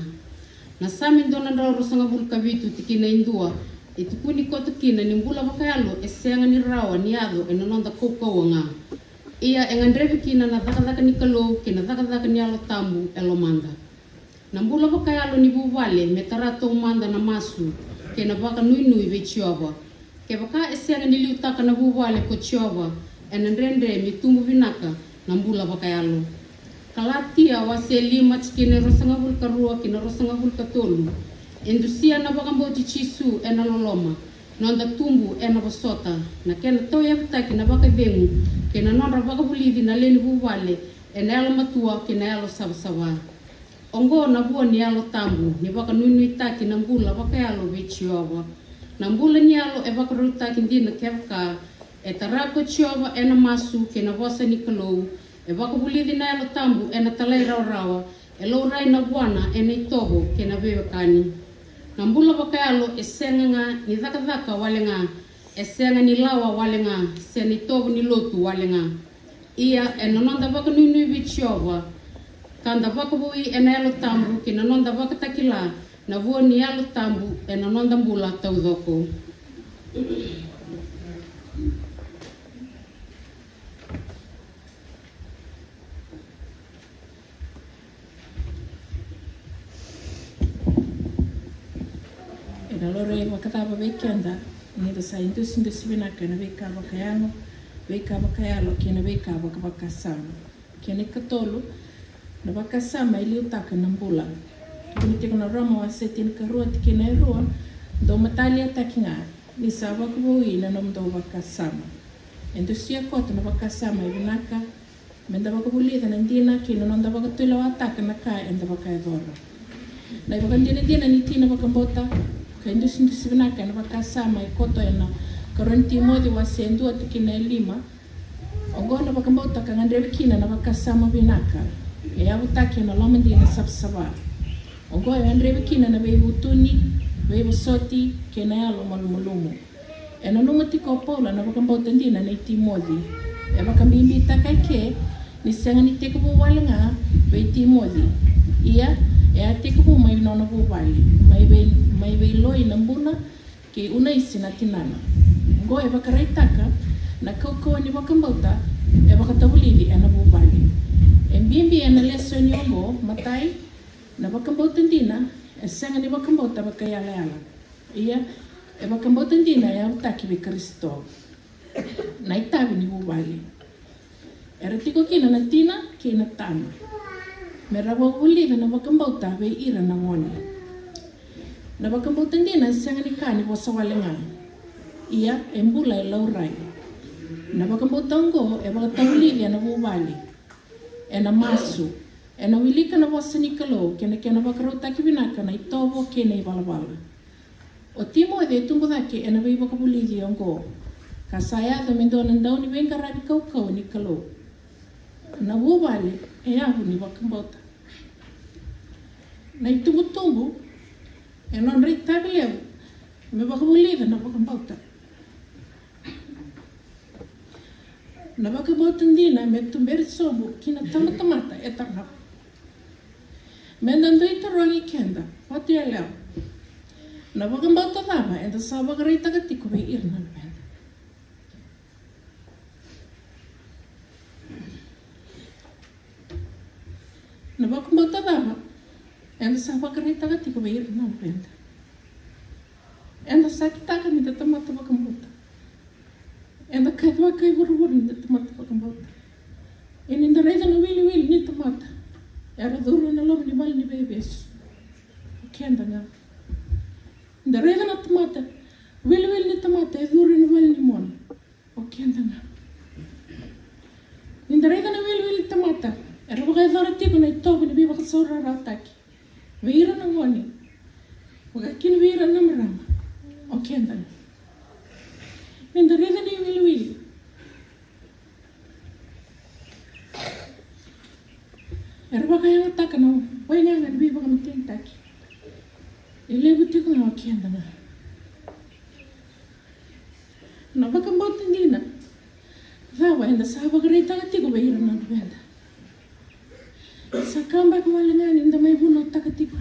Na Same dua na drau ruasagavulu ka vitu tikina e dua e tukuni koto kina ni bula vakayalo e sega ni rawa ni yaco ena noda kaukauwa ga. Ia e gadrevi kina na cakacaka ni Kalou kei na cakacaka ni Yalo Tabu e lomada. Na bula vakayalo ni vuvale me tara taumada na masu kei na vakanuinui vei Jiova. Kevaka e sega ni liutaka na vuvale ko Jiova, ena dredre me tubu vinaka na bula vakayalo. Kalatia wase lima tikina e ruasagavulu ka rua ki na ruasagavulu ka tolu e dusia na vakabauti Jisu ena loloma, noda tubu ena vosota, na kena tauyavutaki na vakacegu kei na nodra vakavulici na lewe ni vuvale ena yalomatua kei na yalo savasava. Oqo na vua ni Yalo Tabu ni vakanuinuitaki na bula vakayalo vei Jiova. Na bula ni yalo e vakarautaki dina kevaka e tara ko Jiova ena masu kei na vosa ni Kalou, e vakavulici na Yalo Tabu ena talairawarawa, e laurai na vuana ena itovo kei na veiwekani. Na bula vakayalo e sega ga ni cakacaka wale ga, e sega ni lawa wale ga, se na itovo ni lotu wale ga. Ia ena noda vakanuinui vei Jiova, ka da vakavoui ena Yalo Tabu kei na noda vakatakila na vua ni Yalo Tabu ena noda bula taucoko. Ena laurai vakacava vei keda ni da sa idusidusi vinaka ena veika vakayago, veika vakayalo kei na veika vakavakasama? Kena ikatolu, na vakasama e liutaka na bula. Tukuni tiko na Roma wase tinikarua tikina e rua: Dou mataliataki ga, ni sa vakavoui na nomudou vakasama. E dusia koto na vakasama e vinaka, meda vakavulica na dina kei na noda vakatulewataka na ka eda vakayacora. Na ivakadinadina ni tina vakabauta ka idusidusi vinaka ena vakasama e koto ena Karua ni Timoci wase e dua tikina e lima. Oqo na vakabauta ka gadrevi kina na vakasama vinaka, e yavutaki ena lomadina savasava. Oqo e gadrevi kina na veivutuni, veivosoti kei na yalo malumalumu. E nanuma tiko o Paula na vakabauta dina nei Timoci. E vakabibitaka eke ni sega ni tekivu wale ga vei Timoci, ia e a tekivu mai nona vuvale, mai vei, mai vei Loi na buna kei Unaisi na tinana. Oqo e vakaraitaka na kaukauwa ni vakabauta e vakatavulici ena vuvale. E bibi ena lesoni oqo, matai, na vakabauta dina e sega ni vakabauta vakaiyalayala. Ia, e vakabauta dina e yavutaki vei Karisito. Na itavi ni vuvale. Era tiko kina na tina kei na tama me ra vakavulica na vakabauta vei ira na gone. Na vakabauta dina e sega ni ka ni vosa wale ga. Ia, e bula e laurai. Na vakabauta oqo e vakatavulici ena vuvale, ena masu, Ena wilika na vosa ni Kalou kei na kena vakarautaki vinaka na itovo kei na ivalavala. O Timoci e tubu cake ena veivakavulici oqo, ka sa yaco me dua na dauniveiqaravi kaukauwa ni Kalou. Na vuvale e yavu ni vakabauta. Na itubutubu e nodra itavi levu me vakavulica na vakabauta. Na vakabauta dina me tuberi sobu ki na tabatamata e tarava. Meda dui tarogi keda vata yalewa, na vakabauta cava eda sa vakaraitaka tiko vei ira na luveda? Na vakabauta cava eda sa vakaraitaka tiko vei ira na luveda? Eda sa kitaka ni da tamata vakabauta. Eda kaya vaka i vuravura ni da tamata vakabauta. Ia ni da raica na wiliwili ni tamata era curu ena loma ni vale ni veivesu, o keda ga. Ni da raica na tamata, wiliwili ni tamata e curu ena vale ni mona, o keda ga. Ni da raica na wiliwili ni tamata era vakayacora tiko na itovo ni veivakasaurarataki vei ira na gone, vaka kina vei ira na marama, o keda ga. Ni da raica na iwiliwili era vakayagataka na waigaga ni veivakamatenitaki, e levu tiko ga, o keda ga. Na vakabauta dina cava eda sa vakaraitaka tiko vei ira na luveda? Sa ka beka wale ga ni da mai vunautaka tiko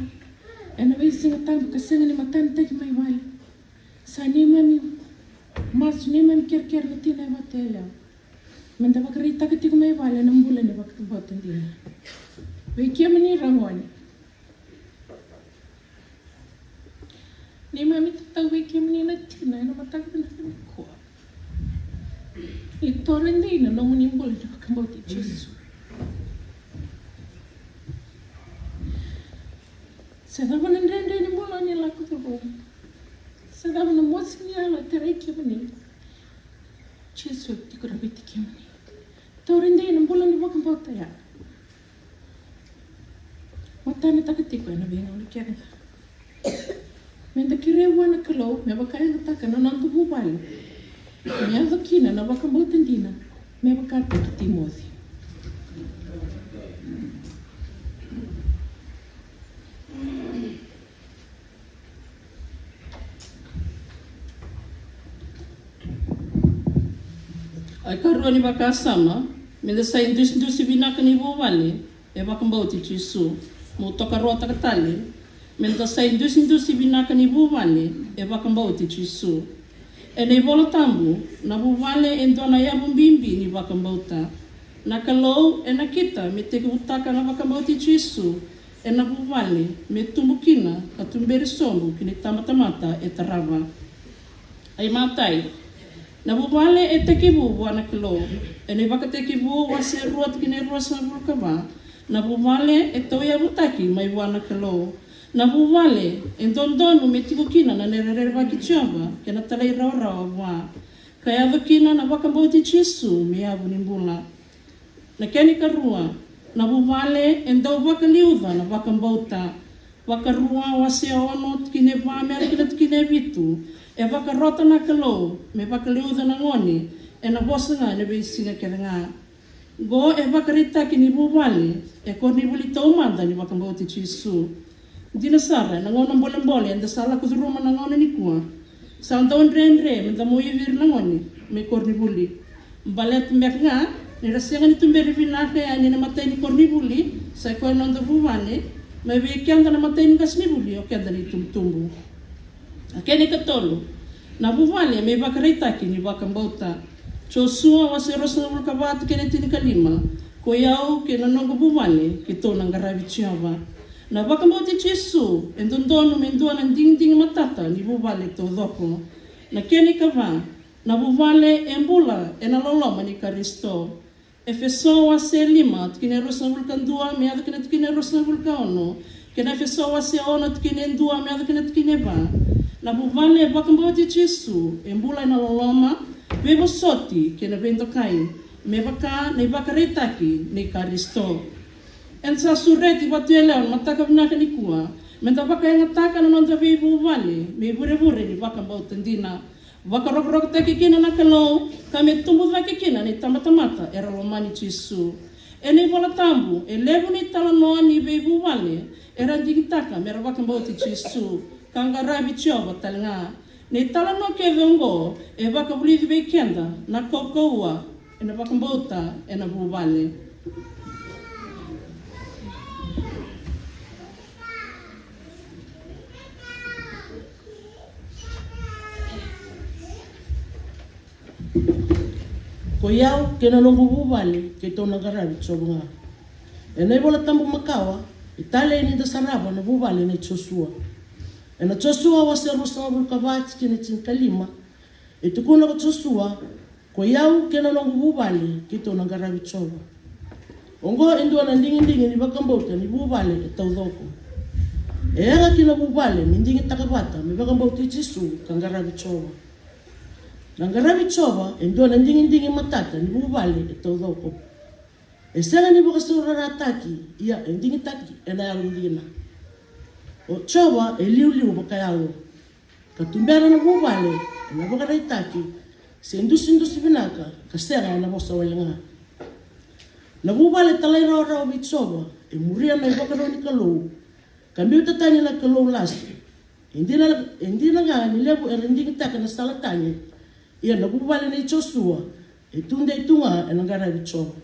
ena veisiga tabu ka sega ni matanataki mai vale. Sa neimami masu, neimami kerekere na tina e vata yalewa, meda vakaraitaka tiko mai vale na bula ni vakabauta dina. Vei kemuni ra gone, neimami tatau vei kemuni na tina ena mataka vinaka nikua. Ni taura dei na nomuni bula ni vakabauti Jisu. Se cava na dredre ni bula ni lako curuma, se cava na mosi ni yalo e tarai kemuni, Jisu e tiko raviti kemuni. Taura dei na bula ni vakabauta ya. Matanataka tiko ena veigauna kece ga. Meda kerea vua na Kalou me vakayagataka na noda vuvale me yaco kina na vakabauta dina, me vakataki Timoci. Ai karua ni vakasama, meda sa idusidusi vinaka ni vuvale e vakabauti Jisu. Mo tokaruataka tale, meda sa idusidusi vinaka ni vuvale e vakabauti Jisu. Ena iVola Tabu, na vuvale e dua na yavu bibi ni vakabauta. Na Kalou e nakita me tekivutaka na vakabauti Jisu ena vuvale me tubu kina ka tuberi sobu ki na itabatamata e tarava. Ai matai, na vuvale e tekivu vua na Kalou. Ena iVakatekivu wase rua tikina e ruasagavulu ka va, na vuvale e tauyavutaki mai vua na Kalou. Na vuvale e dodonu me tiko kina na rerevaki Jiova kei na talairawarawa vua, ka yaco kina na vakabauti Jisu me yavu ni bula. Na kena ikarua, na vuvale e dau vakaliuca na vakabauta. Vakarua wase ono tikina e va me yaco kina tikina e vitu, e vakarota na Kalou me vakaliuca na gone ena vosa ga ena veisiga kece ga. Qo e vakaraitaki ni vuvale e koronivuli taumada ni vakabauti Jisu. Dina sara, ena gauna bolebole eda sa lako curuma na gauna nikua, sa dau dredre meda moivi ira na gone me koronivuli. Baleta beka ga ni ra sega ni tuberi vinaka yani ena imatai ni koronivuli, sa i koya na noda vuvale, mai vei keda na imatai ni qasenivuli, o keda na itubutubu. A kena ikatolu, na vuvale me ivakaraitaki ni vakabauta. Josua wase ruasagavulu ka va tikina e tinikalima, koi au kei na noqu vuvale keitou na qaravi Jiova. Na vakabauti Jisu e dodonu me dua na digidigi matata ni vuvale taucoko. Na kena ikava, na vuvale e bula ena loloma ni Karisito. Efeso wase lima tikina e ruasagavulu ka dua me yaco kina tikina e ruasagavulu ka ono, kei na Efeso wase ono tikina e dua me yaco kina tikina e va. Na vuvale e vakabauti Jisu e bula ena loloma, veivosoti kei na veidokai, me vaka na ivakaraitaki ni Karisito. Eda sa sureti vatu yalewa na mataka vinaka nikua, meda vakayagataka na noda veivuvale me ivurevure ni vakabauta dina, vakarokorokotaki kina na Kalou, ka me tubu cake kina na itabatamata era lomani Jisu. Ena iVola Tabu, e levu na italanoa ni veivuvale era digitaka mera vakabauti Jisu ka qaravi Jiova tale ga. Na italanoa kece oqo e vakavulici vei keda na kaukauwa ena vakabauta ena vuvale. Ko i au kei na noqu vuvale keitou na qaravi Jiova ga. Ena iVola Tabu makawa, e talei ni da sarava na vuvale nei Josua. Ena Josua wase ruasagavulu ka va tikina tinikalima, e tukuna ko Josua, ko i au kei na noqu vuvale keitou na qaravi Jiova. Oqo e dua na digidigi ni vakabauta ni vuvale e taucoko. E yaga ki na vuvale me digitaka vata me vakabauti Jisu ka qaravi Jiova. Na qaravi Jiova e dua na digidigi matata ni vuvale e taucoko. E sega ni vakasaurarataki, ia e digitaki ena yalo dina. O Jiova e liuliu vakayalo, ka tubera na vuvale ena vakaraitaki se dusidusi vinaka ka sega ena vosa wale ga. Na vuvale talairawarawa vei Jiova e muria na ivakarau ni Kalou, ka biuta tani na kalou lasu. E dina, e dina ga ni levu era digitaka na sala tani, ia na vuvale nei Josua e tudei tu ga ena qaravi Jiova.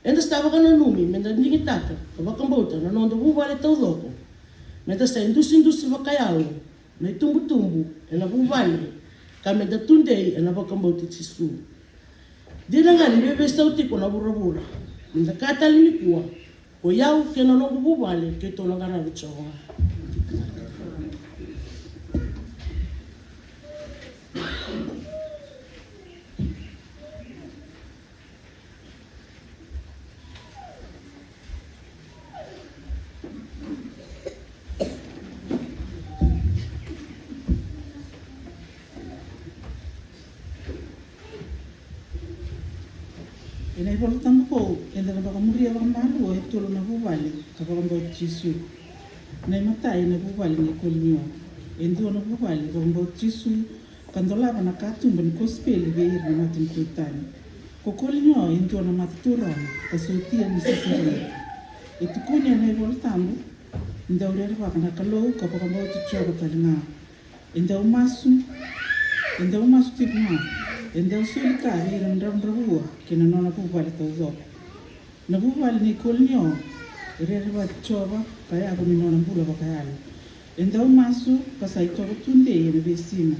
Eda sa vakananumi meda digitaka ka vakabauta na noda vuvale taucoko, meda sa idusidusi vakayalo na itubutubu ena vuvale, ka meda tudei ena vakabauti Jisu. Dina ga ni veiveisau tiko na vuravura, meda kaya tale nikua, ko i au kei na noqu vuvale keitou na qaravi Jiova ga. Ena iVola Tabu vou, eda na vakamuria vakamalua e tolu na vuvale ka vakabauti Jisu. Na imatai na vuvale nei Kolinio, e dua na vuvale vakabauti Jisu, ka dolava na katuba ni kosipeli vei ira na matanitu tani. Ko Kolinio e dua na mata turaga ka sotia ni Sisaria. E tukuni ena iVola Tabu, e dau rerevaka na Kalou ka vakabauti Jiova tale ga. E dau masu, e dau masu tiko ga, e dau soli ka vei ira na dravudravua kei na nona vuvale taucoko. Na vuvale nei Kolinio e rerevaki Jiova ka yaco ni nona bula vakayalo. E dau masu ka sa itovo tudei ena veisiga.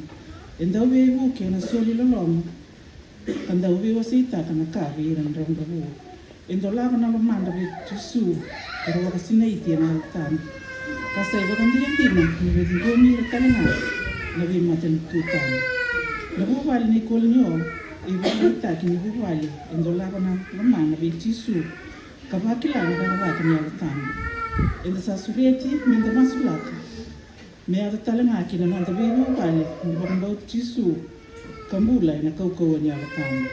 E dau veivuke ena soli loloma ka dau veiwaseitaka na ka vei ira na dravudravua. E dolava na lomadra vei Jisu ka ra vakasinaiti ena Yalo Tabu, ka sa ivakadinadina ni veiciqomi ira tale ga na veimatanitu tani. Na vuvale nei Kolinio e ivakaraitaki ni vuvale e dolava na lomana vei Jisu ka vakila na cakacaka ni Yalo Tabu. Eda sa sureti meda masulaka me yaco tale ga ki na noda veivuvale ni vakabauti Jisu ka bula ena kaukauwa ni Yalo Tabu.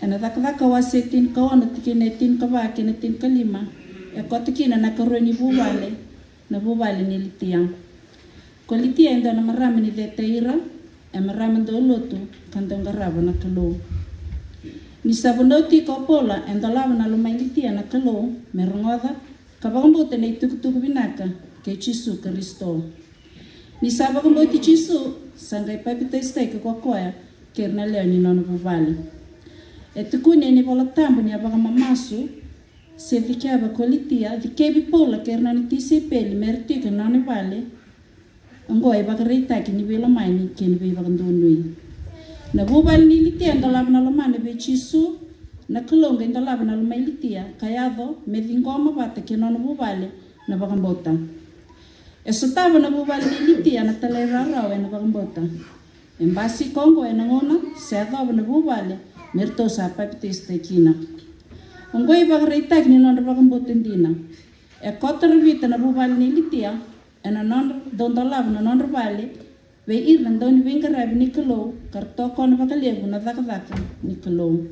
Ena Cakacaka wase tinikaono, tikina e tinikava kei na tinikalima, e koto kina na karua ni vuvale, na vuvale ni Litia. Ko Litia e dua na marama ni Cetaira, e marama dau lotu ka dau qarava na Kalou. Ni sa vanua tiko o Paula, e dolava na lomai Litia na Kalou me rogoca ka vakabauta na itukutuku vinaka kei Jisu Karisito. Ni sa vakabauti Jisu, sa qai papitaisotaki ko koya kei ira na lewe ni nona vuvale. E tukuni ena iVola Tabu ni a vakamamasu se cikeva ko Litia, cikevi Paula kei ira na nona tisaipeli me ra tiko ena nona vale. Oqo e vakaraitaki ni veilomani kei ni veivakadonui. Na vuvale ni Litia e dolava na lomana vei Jisu, na Kalou qai dolava na lomai Litia ka yaco me ciqoma vata kei na nona vuvale na vakabauta. E sotava na vuvale ni Litia na talairawarawa ena vakabauta. E basika oqo ena gauna sa yacova na vuvale me ratou sa papitaisotaki kina. Oqo e ivakaraitaki ni nodra vakabauta dina. E koto ravita na vuvale ni Litia ena nodra dodolavu na nodra vale vei ira na dauniveiqaravi ni Kalou, ka ra tokona vakalevu na cakacaka ni Kalou.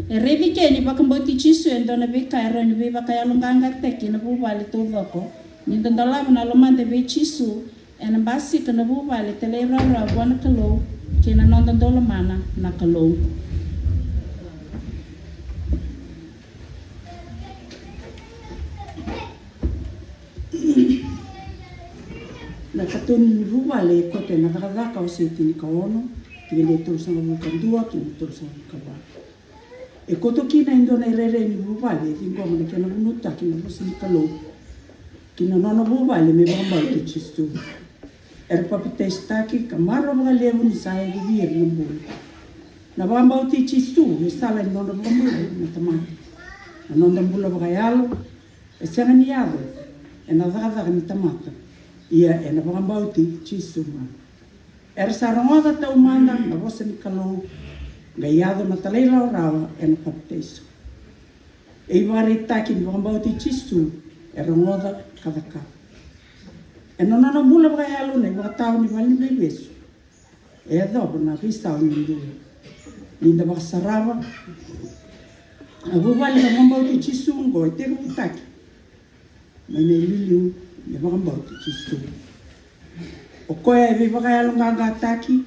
E raici ke ni vakabauti Jisu e dua na veika e rawa ni veivakayaloqaqataki na vuvale taucoko ni dodolavu na lomada vei Jisu, ena basika na vuvale talairawarawa vua na Kalou kei na noda dau lomana na Kalou. Na katoni ni vuvale e koto ena Cakacaka wase tinikaono, tikina e tolusagavulu ka dua kei na tolusagavulu ka va. E koto kina e dua na irairai ni vuvale e ciqoma na kena vunautaki na vosa ni Kalou ki na nona vuvale me vakabauti Jisu. Era papitaisotaki ka marau vakalevu ni sa yacovi ira na bula. Na vakabauti Jisu e sala ni nodra vakabauti na tamata. Na noda bula vakayalo e sega ni yaco ena cakacaka ni tamata, ia ena vakabauti Jisu ga. Era sa rogoca taumada na vosa ni Kalou, qai yaco na talairawarawa ena papitaiso. E ivakaraitaki ni vakabauti Jisu e rogoca ka cakava. Ena nona bula vakayalo na ivakatawa ni valeniveivesu, e yacova na veisau ni bula. Ni da vakasarava na vuvale na vakabauti Jisu oqo, e tekivutaki mai na iliuliu me vakabauti Jisu. O koya e veivakayaloqaqataki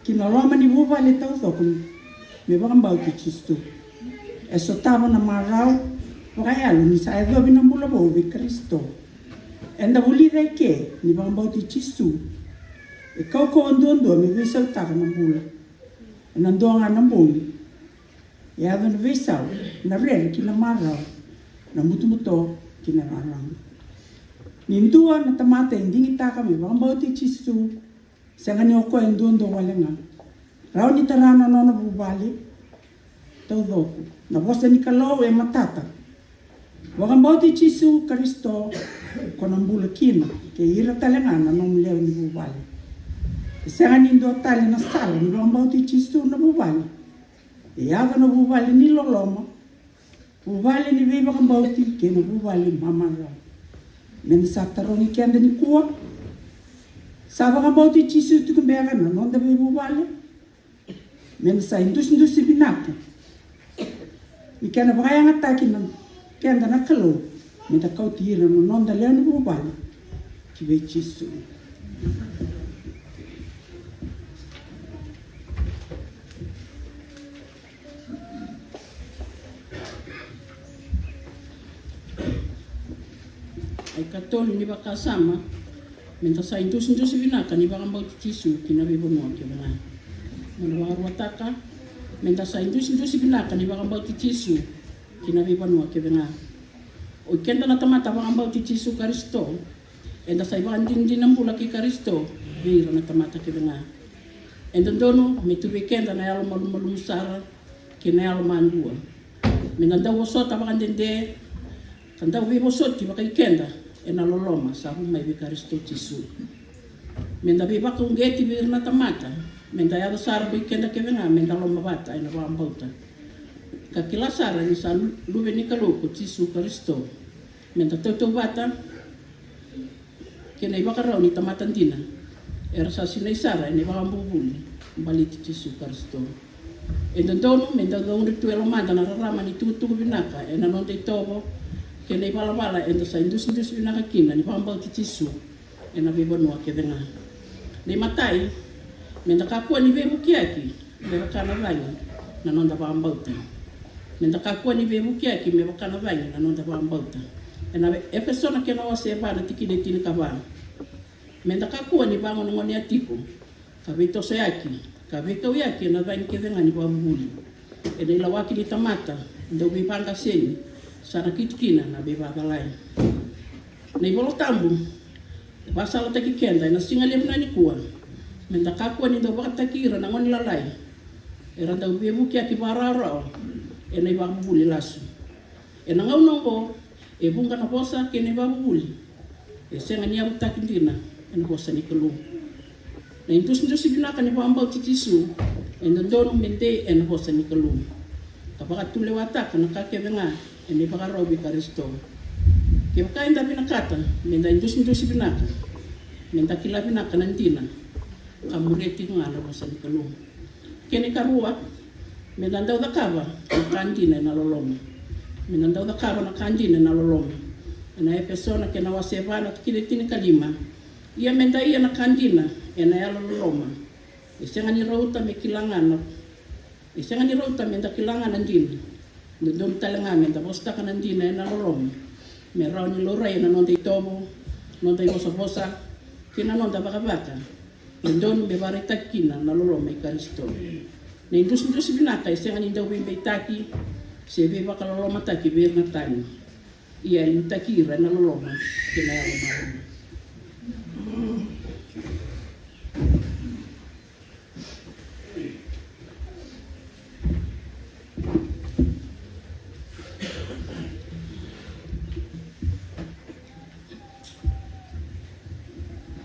ki na loma ni vuvale taucoko me vakabauti Jisu. E sotava na marau vakayalo ni sa yacovi na bula vou vei Karisito. Eda vulica eke ni vakabauti Jisu e kaukauwa duadua me veisautaka na bula. Ena dua ga na bogi e yaco na veisau, na rere ki na marau, na butobuto ki na rarawa. Ni dua na tamata e digitaka me vakabauti Jisu, sega ni o koya e duadua wale ga. Rawa ni tara na nona vuvale taucoko. Na vosa ni Kalou e matata. Vakabauti Jisu Karisito, ko na bula kina kei ira tale ga na nomu lewe ni vuvale. E sega ni dua tale na sala ni vakabauti Jisu na vuvale. E yaco na vuvale ni loloma, vuvale ni veivakabauti kei na vuvale mamarau. Meda sa tarogi keda nikua, sa vakabauti Jisu tiko beka na noda veivuvale? Meda sa idusidusi vinaka ni kena vakayagataki na keda na Kalou, meda kauti ira na noda lewe ni vuvale ki vei Jisu. Ai katolu ni vakasama, meda sa idusidusi vinaka ni vakabauti Jisu ki na veivanua kece ga. Meda vakaruataka, meda sa idusidusi vinaka ni vakabauti Jisu ki na veivanua kece ga. O keda na tamata vakabauti Jisu Karisito, eda sa ivakadinadina bula kei Karisito vei ira na tamata kece ga. E dodonu me tu vei keda na yalo malumalumu sara kei na yalo madua. Meda dau vosota vakadede ka dau veivosoti vakai keda ena loloma sa vu mai vei Karisito Jisu. Meda veivakauqeti vei ira na tamata, meda yaco sara vei keda kece ga meda lomavata ena vakabauta, ka kila sara ni sa lu-, luve ni Kalou ko Jisu Karisito. Meda tautauvata kei na ivakarau ni tamata dina era sa sinai sara ena ivakavuvuli baleti Jisu Karisito. E dodonu meda caudre tu e lomada na rarama ni tukutuku vinaka ena noda itovo kei na ivalavala eda sa idusidusi vinaka kina ni vakabauti Jisu ena veivanua kece ga. Na imatai, meda kakua ni veivukiyaki me vaka na cagi na noda vakabauta. Meda kakua ni veivukiyaki me vaka na cagi na noda vakabauta. Ena Efeso na kena wase e va na tikina e tinikava. Meda kakua ni vagonegonea tiko ka veitosoyaki ka veikauyaki ena cagi kece ga ni vakavuvuli, ena ilawaki ni tamata dau veivaqaseni sa nakiti kina na veivacalai. Na iVola Tabu e vakasalataki keda ena siga levu nikua, meda kakua ni dau vakataki ira na gone lalai era dau veivukiyaki vakarawarawa ena ivakavuvuli lasu. Ena gauna oqo e vuqa na vosa kei na ivakavuvuli e sega ni yavutaki dina ena vosa ni Kalou. Na idusidusi vinaka ni vakabauti Jisu e dodonu me dei ena vosa ni Kalou. ka vakatulewataka na ka kece ga ena ivakarau vei Karisito. Kevaka eda vinakata meda idusidusi vinaka, meda kila vinaka na dina, ka muria tiko ga na vosa ni Kalou. Kena ikarua, meda dau cakava na ka dina ena loloma. Meda dau cakava na ka dina ena loloma. Ena Efeso na kena wase va na tikina e tinikalima. Ia meda ia na ka dina ena yalololoma. E sega ni rauta me kila ga na, e sega ni rauta meda kila ga na dina. Dodonu tale ga meda vosataka na dina ena loloma, me rawa ni laurai ena noda itovo, noda ivosavosa, kei na noda cakacaka. Dodonu me vakaraitaki kina na loloma i Karisito. Na idusidusi vinaka e sega ni dau veibeitaki se veivakalolomataki vei ira na tani. Ia e liutaki ira ena loloma kei na yalo malama.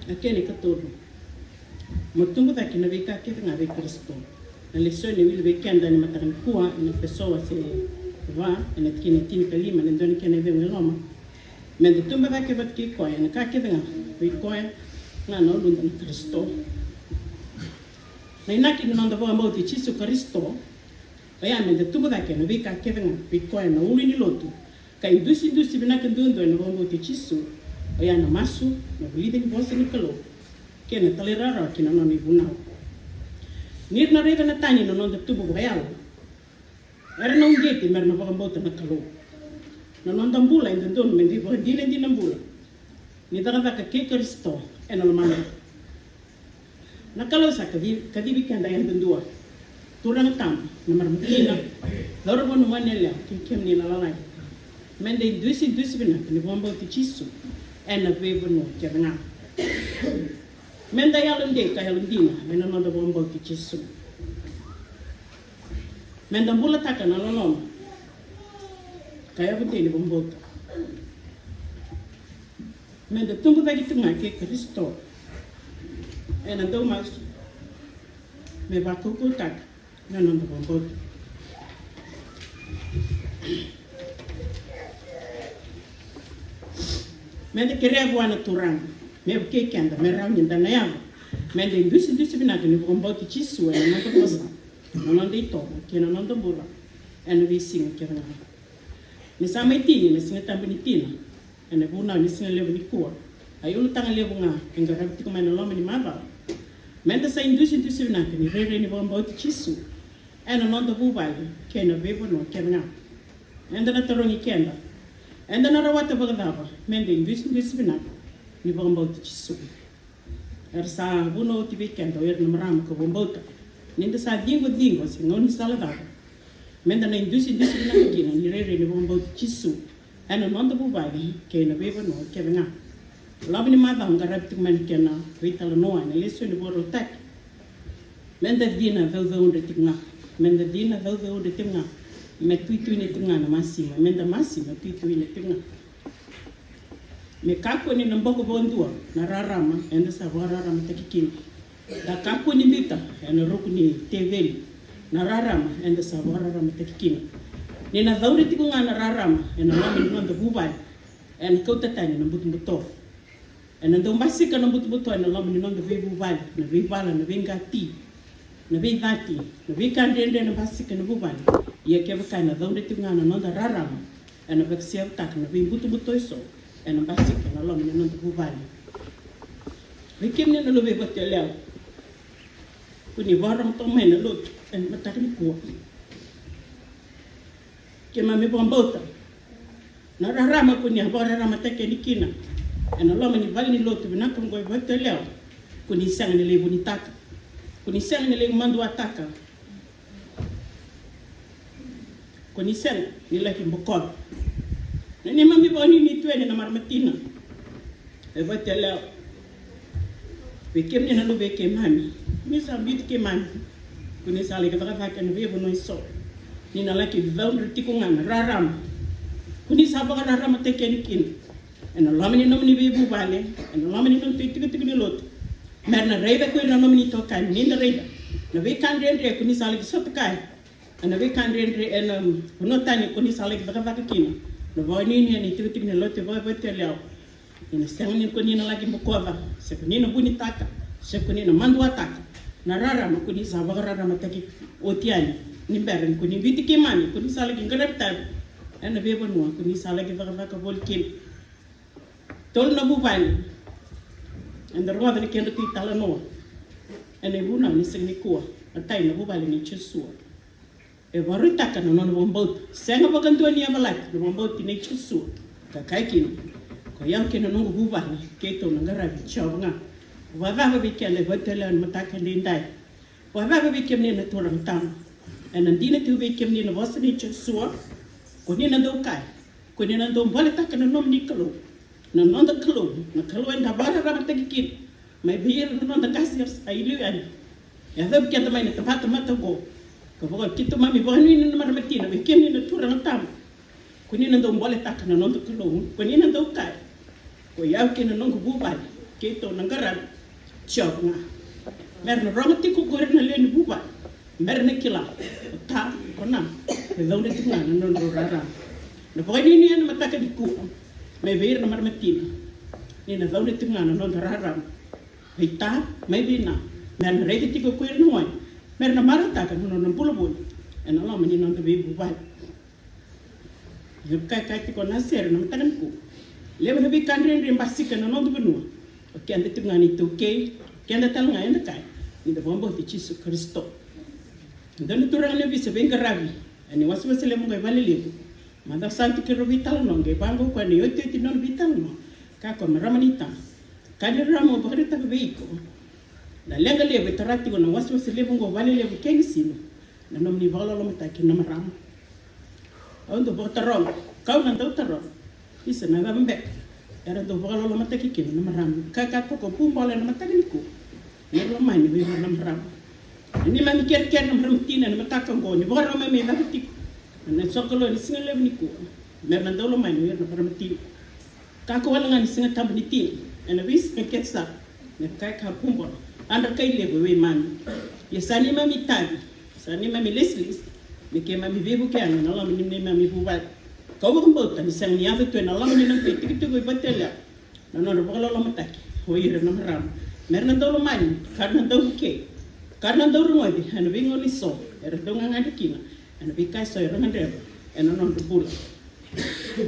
Na kena ikatolu, mo tubu cake na veika kece ga vei Karisito. Na lesoni e wili vei keda ena mataka nikua ena Efeso wase va, ena tikina e tinikalima, na dua na kena icegu e loma. Meda tubu cake vata kei koya ena ka kece ga, vei koya ga na uluda na Karisito. Na inaki ni noda vakabauti Jisu Karisito, oya meda tubu cake na veika kece ga, vei koya na ulu ni lotu, ka idusidusi vinaka duadua ena vakabauti Jisu, oya na masu, na vulici ni vosa ni Kalou, kei na talairawarawa ki na nona ivunau. Ni ra na raica na tani na noda tubu vakayalo, era na uqeti me ra na vakabauta na Kalou. Na noda bula e dodonu me dui vakadinadina bula ni cakacaka kei Karisito ena lomada. Na Kalou sa kaci-, kacivi keda yadudua. Turaga tabu, na marama kina, cauravou, na goneyalewa, kei kemuni na lalai. Meda idusidusi vinaka ni vakabauti Jisu ena veivanua kece ga. Meda yalodei ka yalodina ena noda vakabauti Jisu. Meda bulataka na loloma ka yavudei ni vakabauta. Meda tubu cake tu ga kei Karisito ena daumasu me vakaukauwataka na noda vakabauta. Meda kerea vua na Turaga me vukei keda me rawa ni da na yaco meda idusidusi vinaka ni vakabauti Jisu ena noda vosa, na noda itovo kei na noda bula ena veisiga kece ga. Ni sa mai tini na Siga Tabu ni Tina, ena vunau ni siga levu nikua, a iulutaga levu ga e qaravi tiko mai na loma ni macawa. Meda sa idusidusi vinaka ni rairai ni vakabauti Jisu ena noda vuvale kei na veivanua kece ga. Eda na tarogi keda, eda na rawata vakacava meda idusidusi vinaka ni vakabauti Jisu? Era sa vunau oti vei keda o ira na marama ka vakabauta. Ni da sa ciqociqo se gaunisala cava, meda na idusidusi vinaka kina ni rairai ni vakabauti Jisu ena noda vuvale kei na veivanua kece ga. Loma ni macawa qaravi tiko mai na kena veitalanoa ena lesoni vakarautaki. Meda cina caucaudre tiko ga. Meda cina caucaudre tiko ga. Me tuituina tiko ga na masima. Meda masima tuituina tiko ga. Me kakua ni na boko vakadua na rarama eda sa vakararamataki kina. Da kakua ni biuta ena ruku ni teveli na rarama eda sa vakararamataki kina. Ni na caudre tiko ga na rarama ena loma ni noda vuvale, ena kauta tani na butobuto. Ena dau basika na butobuto ena loma ni noda veivuvale, na veivala, na veiqati, na veicati, na veika dredre na basika ena vuvale. Ia kevaka ena caudre tiko ga na noda rarama, ena vakaseyavutaka na veibutobuto eso ena basika ena loma ni noda vuvale. Vei kemuni na luve i vatuyalewa, ko ni vakarorogo toka mai na lotu ena mataka nikua. Keimami vakabauta na rarama ko ni a vakararamataki yani kina ena loma ni vale ni lotu vinaka oqo i vatuyalewa, ko ni sega ni lai vunitaka, ko ni sega ni lai maduataka, ko ni sega ni laki bokova. Na neimami vakanuinui tu yani na marama tina e vatuyalewa. Vei kemuni na luve i keimami, ni sa biuti keimami, ko ni sa laki cakacaka ena veivanua eso. Ni na laki caudre tiko ga na rarama ko ni sa vakararamataki yani kina ena loma ni nomuni veivuvale, ena loma ni nomuni itikotiko ni lotu. Me ra na raica ko ira na nomuni itokani, ni na raica na veika dredre ko ni sa laki sota kaya. Ena veika dredre ena vanua tani ko ni sa laki cakacaka kina, na vakanuinui ena itikotiko ni lotu e vakavatu e lewa. Ni na sega ni ko ni na laki bokoca, se ko ni na vunitaka, se ko ni na maduataka na rarama ko ni sa vakararamataki oti yani. Ni bera ni ko ni Viti keimami ko ni sa laki qaravi tavi ena veivanua ko ni sa laki cakacaka voli kina. Tolu na vuvale eda rogoca ni kedratou italanoa ena ivunau ni siga nikua. Na tai na vuvale nei Josua. E vakarautaka na nona vakabauta. Sega vakadua ni yavalati na vakabauta nei Josua. Ka kaya kina, ko i au kei na noqu vuvale keitou na qaravi Jiova ga. Vakacava vei keda e vatu e lewa ni mataka edaidai? Vakacava vei kemuni na turaga tama? Ena dina tu vei kemuni na vosa nei Josua. Ko ni na dau kaya, ko ni na dau boletaka na nomuni Kalou, na noda Kalou, na Kalou eda vakararamataki kina mai vei ira na noda qase era sa i liu yani. E yacovi keda mai na tamata mata oqo ka vaka keitou mami vakanuinui na marama tina. Vei kemuni na turaga tama, ko ni na dau boletaka na noda Kalou, ko ni na dau kaya, ko i au kei na noqu vuvale keitou na qaravi Jiova ga. Mera na rogo tiko ko ira na lewe ni vuvale, mera na kila o ta, ko na, e caudre tiko ga na nodrau rarama. Na vakanuinui ena mataka nikua mai vei ira na marama tina, ni na caudre tiko ga na noda rarama. Vei ta mai vei na, mera na raica tiko ko ira na gone, mera na marautaka na nona bula voli ena loma ni noda veivuvale. Ia, kaya, kaya tiko na sere na mataka nikua, levu na veika dredre e basika na noda vanua. O keda tiko ga na iTaukei, o keda tale ga eda kaya ni da vakabauti Jisu Karisito. Dua na turaga ni ovisa veiqaravi ena iwasewase levu oqo e Valelevu. Macawa sa tiko keirau veitalanoa, qai vaqo koya na iotioti ni nona veitalanoa. Kaya o koya, marama ni ta, ka ni rarama au vakaraitaka vei iko. Na leqa levu e tara tiko na wasewase levu oqo Valelevu kei Ngasinu, na nomuni vakalolomataki na marama. Au dau vakataroga, kau na dau taroga, isa, na cava beka era dau vakalolomataki kina na marama? Ka kaya toka o Pubola ena mataka nikua, mera lomani vei ira na marama. Na neimami kerekere na marama tina ena mataka oqo, ni vakarau mai me caka tiko ena sokalou ni siga levu nikua, mera na dau lomani vei ira na marama tina. Kakua wale ga ni Siga Tabu ni tina ena veisiga kece sara, me kaya o Pubola, a dra kai levu e wei mami. Ia sa neimami itavi, sa neimami lesilesi me keimami veivuke yani ena loma ni neimami vuvale. Kau vakabauta ni sega ni yaco tu ena loma ni noda itikotiko e vatu e lewa na nodra vakalolomataki o ira na marama. Mera na dau lomani, ka ra na dau vukei, ka ra na dau rogoci ena veigauna eso era dau gagadre kina ena veika eso era gadreva ena nodra bula.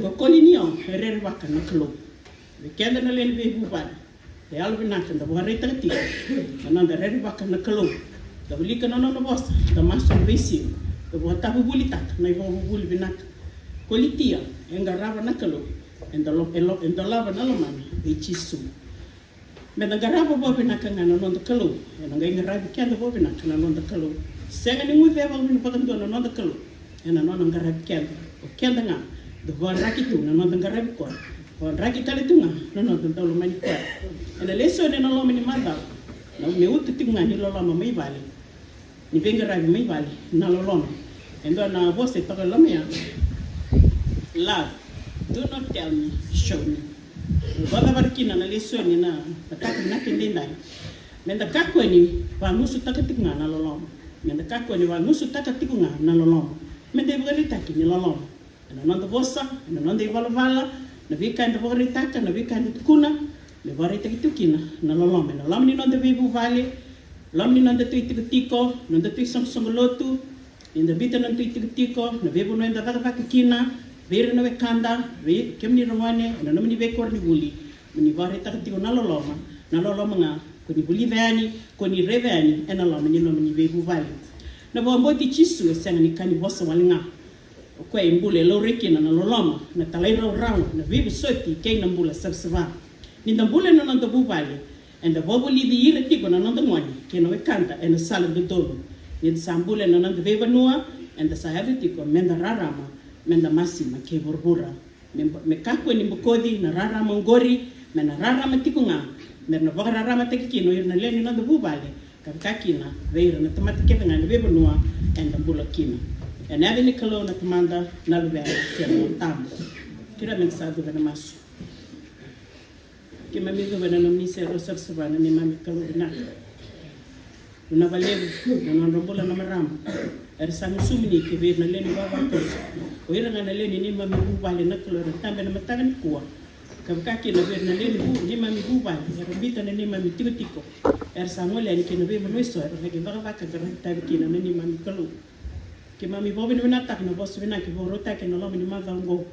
Ko Kolinio e rerevaka na Kalou. Vei keda na lewe ni veivuvale, e yalovinaka da vakaraitaka tiko na noda rerevaka na Kalou. Da wilika na nona vosa, da masu ena veisiga, da vakatavuvulitaka na ivakavuvuli vinaka. Ko Litia e qarava na Kalou, e dolo-, e lo-, e dolava na lomana vei Jisu. Meda qarava vakavinaka ga na noda Kalou, ena qai qaravi keda vakavinaka na noda Kalou. Sega ni guceva vakadua na noda Kalou ena nona qaravi keda. O keda ga da vakadraki tu na noda qaravi koya, vakadraki tale tu ga na noda dau lomani koya. Ena lesoni ena loma ni macawa, na me utu tiko ga ni loloma mai vale. Ni veiqaravi mai vale, na loloma. E dua na vosa e toka e loma ya. Love, do not tell me, show me. Vakacavara kina na lesoni ena mataka vinaka edaidai. Meda kakua ni vagusutaka tiko ga na loloma. Meda kakua ni vagusutaka tiko ga na loloma. Meda ivakaraitaki ni loloma. Ena noda vosa, ena noda ivalavala, na veika eda vakaraitaka, na veika eda tukuna, me vakaraitaki tu kina na loloma ena loma ni noda veivuvale, loma ni noda tu itikotiko, noda tu isoqosoqo lotu, ni da biuta na noda tu itikotiko, na veivanua eda cakacaka kina, vei ira na wekada, vei kemuni ra gone ena nomuni veikoronivuli, mo ni vakaraitaka tiko na loloma, na loloma ga ko ni vulica yani, ko ni raica yani ena loma ni nomuni veivuvale. Na vakabauti Jisu e sega ni ka ni vosa wale ga. O koya e bula e laurai kina na loloma, na talairawarawa, na veivosoti kei na bula savasava. Ni da bula ena noda vuvale, eda vakavulici ira tiko na noda gone kei na wekada ena sala dodonu. Ni da sa bula ena noda veivanua, eda sa yaco tiko meda rarama, meda masima kei vuravura. Me, me kakua ni bokoci na rarama oqori, me na rarama tiko ga, me na vakararamataki kina o ira na lewe ni noda vuvale, ka vaka kina vei ira na tamata kece ga ena veivanua eda bula kina. Ena yaca ni Kalou na Tamada, na Luvena kei na Yalo Tabu. Kerea meda sa cuva ena masu. Keimami cuva ena nomuni serau savasava na neimami Kalou vinaka. Vinaka vakalevu na nodra bula na marama. Era sa gusumi ni kei vei ira na lewe ni vavakoso. O ira ga na lewe ni neimami vuvale na Kalou era tabe na mataka nikua. Ka vaka kina vei ira na lewe ni vu-, neimami vuvale era biuta na neimami tikotiko. Era sa gole yani ki na veivanua eso era qai cakacaka ka raki tavi kina na neimami Kalou. Keimami vakavinavinakataka na vosa vinaka e vakarautaki ena loma ni macawa oqo.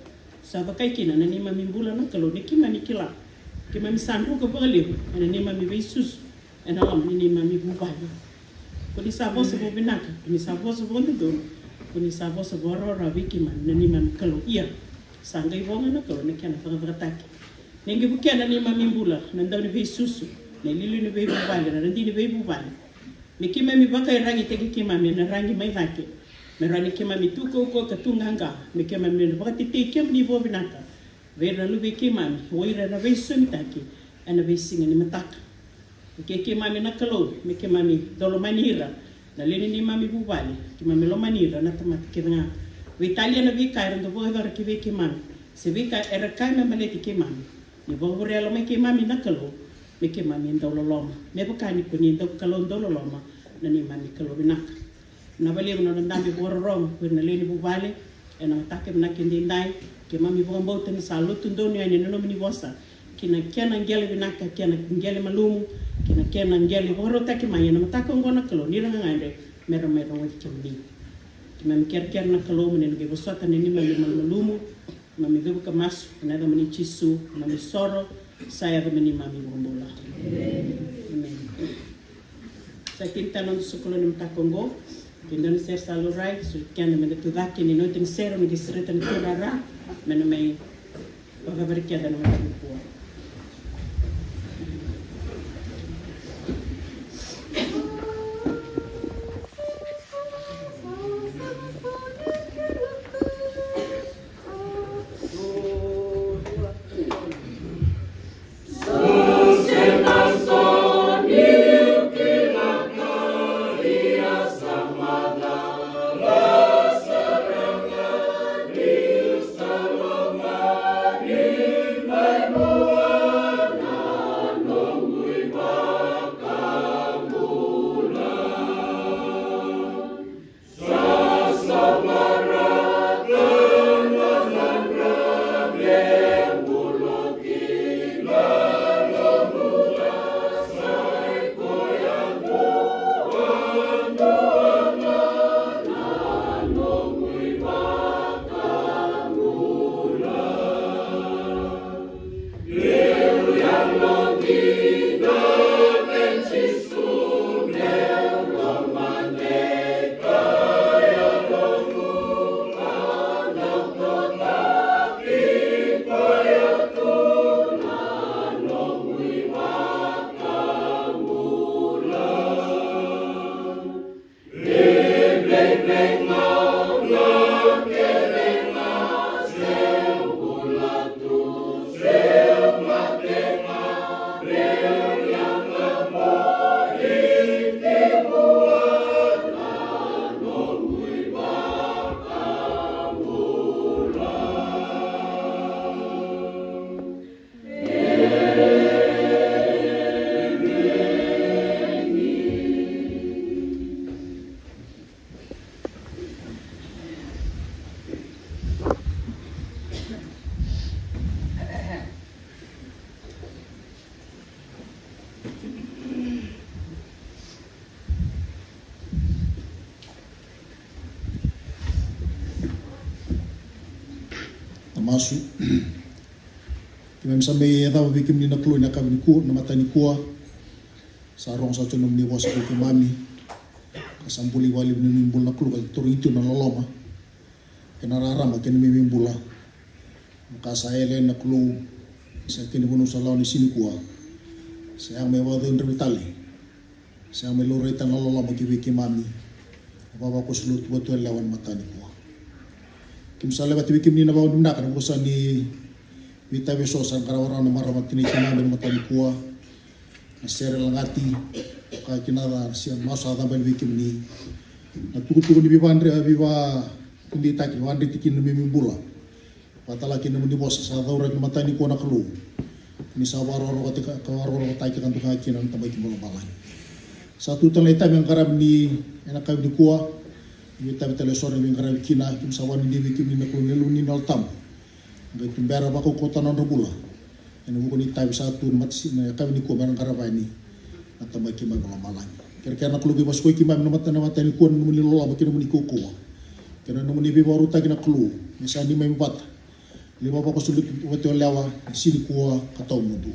Sa vakai kina na neimami bula na Kalou ni keimami kila. Keimami sa druka vakalevu ena neimami veisusu ena loma ni neimami vuvale. Ko ni sa vosa vakavinaka, ko ni sa vosa vakadodonu, ko ni sa vosa vakarawarawa vei keimami na neimami Kalou. Ia, sa qai vo ga na Kalou na kena cakacakataki. Ni qai vukea na neimami bula na dauniveisusu, na iliuliu ni veivuvale, na radini veivuvale. Me keimami vakaiyaragitaki keimami ena ragi mai cake. Me rawa ni keimami tu kaukaua ka tu qaqa. Me keimami na vakatetei kemuni vakavinaka vei ira na luvei keimami, o ira na veisosomitaki ena veisiga ni mataka. Me kei keimami na Kalou, me keimami dau lomani ira na lewe ni neimami vuvale, keimami lomani ira na tamata kece ga. Veitalia na veika era dau vakayacora ki vei keimami se veika era kaya me baleti keimami. Ni vakavurea lomai keimami na Kalou, me keimami dau loloma. Me vaka ni ko ni dau Kalou dau loloma, na neimami Kalou vinaka. Na valevu na nona dabe vakarorogo ko ira na lewe ni vuvale ena mataka vinaka edaidai. Keimami vakabauta ni sa lotu donu yani ena nomuni vosa, ki na kena qele vinaka, kena qele malumu, ki na kena qele vakarautaki mai ena mataka oqo na Kalou, ni ra gagadre me ra mai rogoci kemuni. Keimami kerekere na Kalou mo ni na qai vosota na neimami malumalumu. Keimami cuva ka masu ena yacamuni Jisu, keimami soro sa yaca me neimami vakabula. Emeni. Sa tini tale na noda sokalou ni mataka oqo. Kei dua na sere sa laurai, so keda meda tu cake ni noda na sere, me qai sereta na tu rara me na mai vakavere keda na mataka nikua. Na masu. Keimami sa mai yacova vei kemuni na Kalou ena yakavi nikua, na mataka nikua. Sa rogo sara tu na nomuni vosa vei keimami. Ka sa buli vakalevu na nomuni bula na Kalou, ka tarogi tu na loloma kei na rarama kei na neimami bula. Ka sa yali na Kalou, sa kena vanua sa lawa ni siga nikua. Sa yaga me vakacaudravi tale. Sa yaga me laurai tale na loloma ki vei keimami. Vavakoso lotu vata tu yalewa ena mataka nikua. Keimami sa levata vei kemuni na vakavinavinaka na vosa ni veitavi eso sa qarava rawa na marama tinai keimami ena mataka nikua. Na sere lagati, ka kina ca, se masu sa caba yani vei kemuni. Na tukutuku ni veivadre-, veivakudreitaki, vakadreti kina na neimami bula. Vakatala kina na nomuni vosa, sa cauraki na mataka nikua na Kalou. Ni sa vakarokorokotaki, ka vakarokorokotaki ka doka kina na Tamai kei na Loma ni Lomalagi. Sa tu tale na itavi me qaravi ni ena yakavi nikua. Ni vei tavi tale eso na veiqaravi kina, keimami sa vakanuinui vei kemuni na Kalou na Yalomuni na Yalo Tabu. Qai tubera vakaukauwataka na nodra bula. Ena vuku ni tavi sa tu na mataka ni siga, na yakavi nikua me ra qarava yani na Tamai keimami mai lomalagi. Kerekere na Kalou qai vasukoi keimami na mataka, na mataka nikua na nomuni loloma kei na nomuni kaukauwa. Kei na nomuni veivakarautaki na Kalou. Me sa neimami vata. Levu vakasuluti vata o lewa, ni siga nikua ka tawamudu.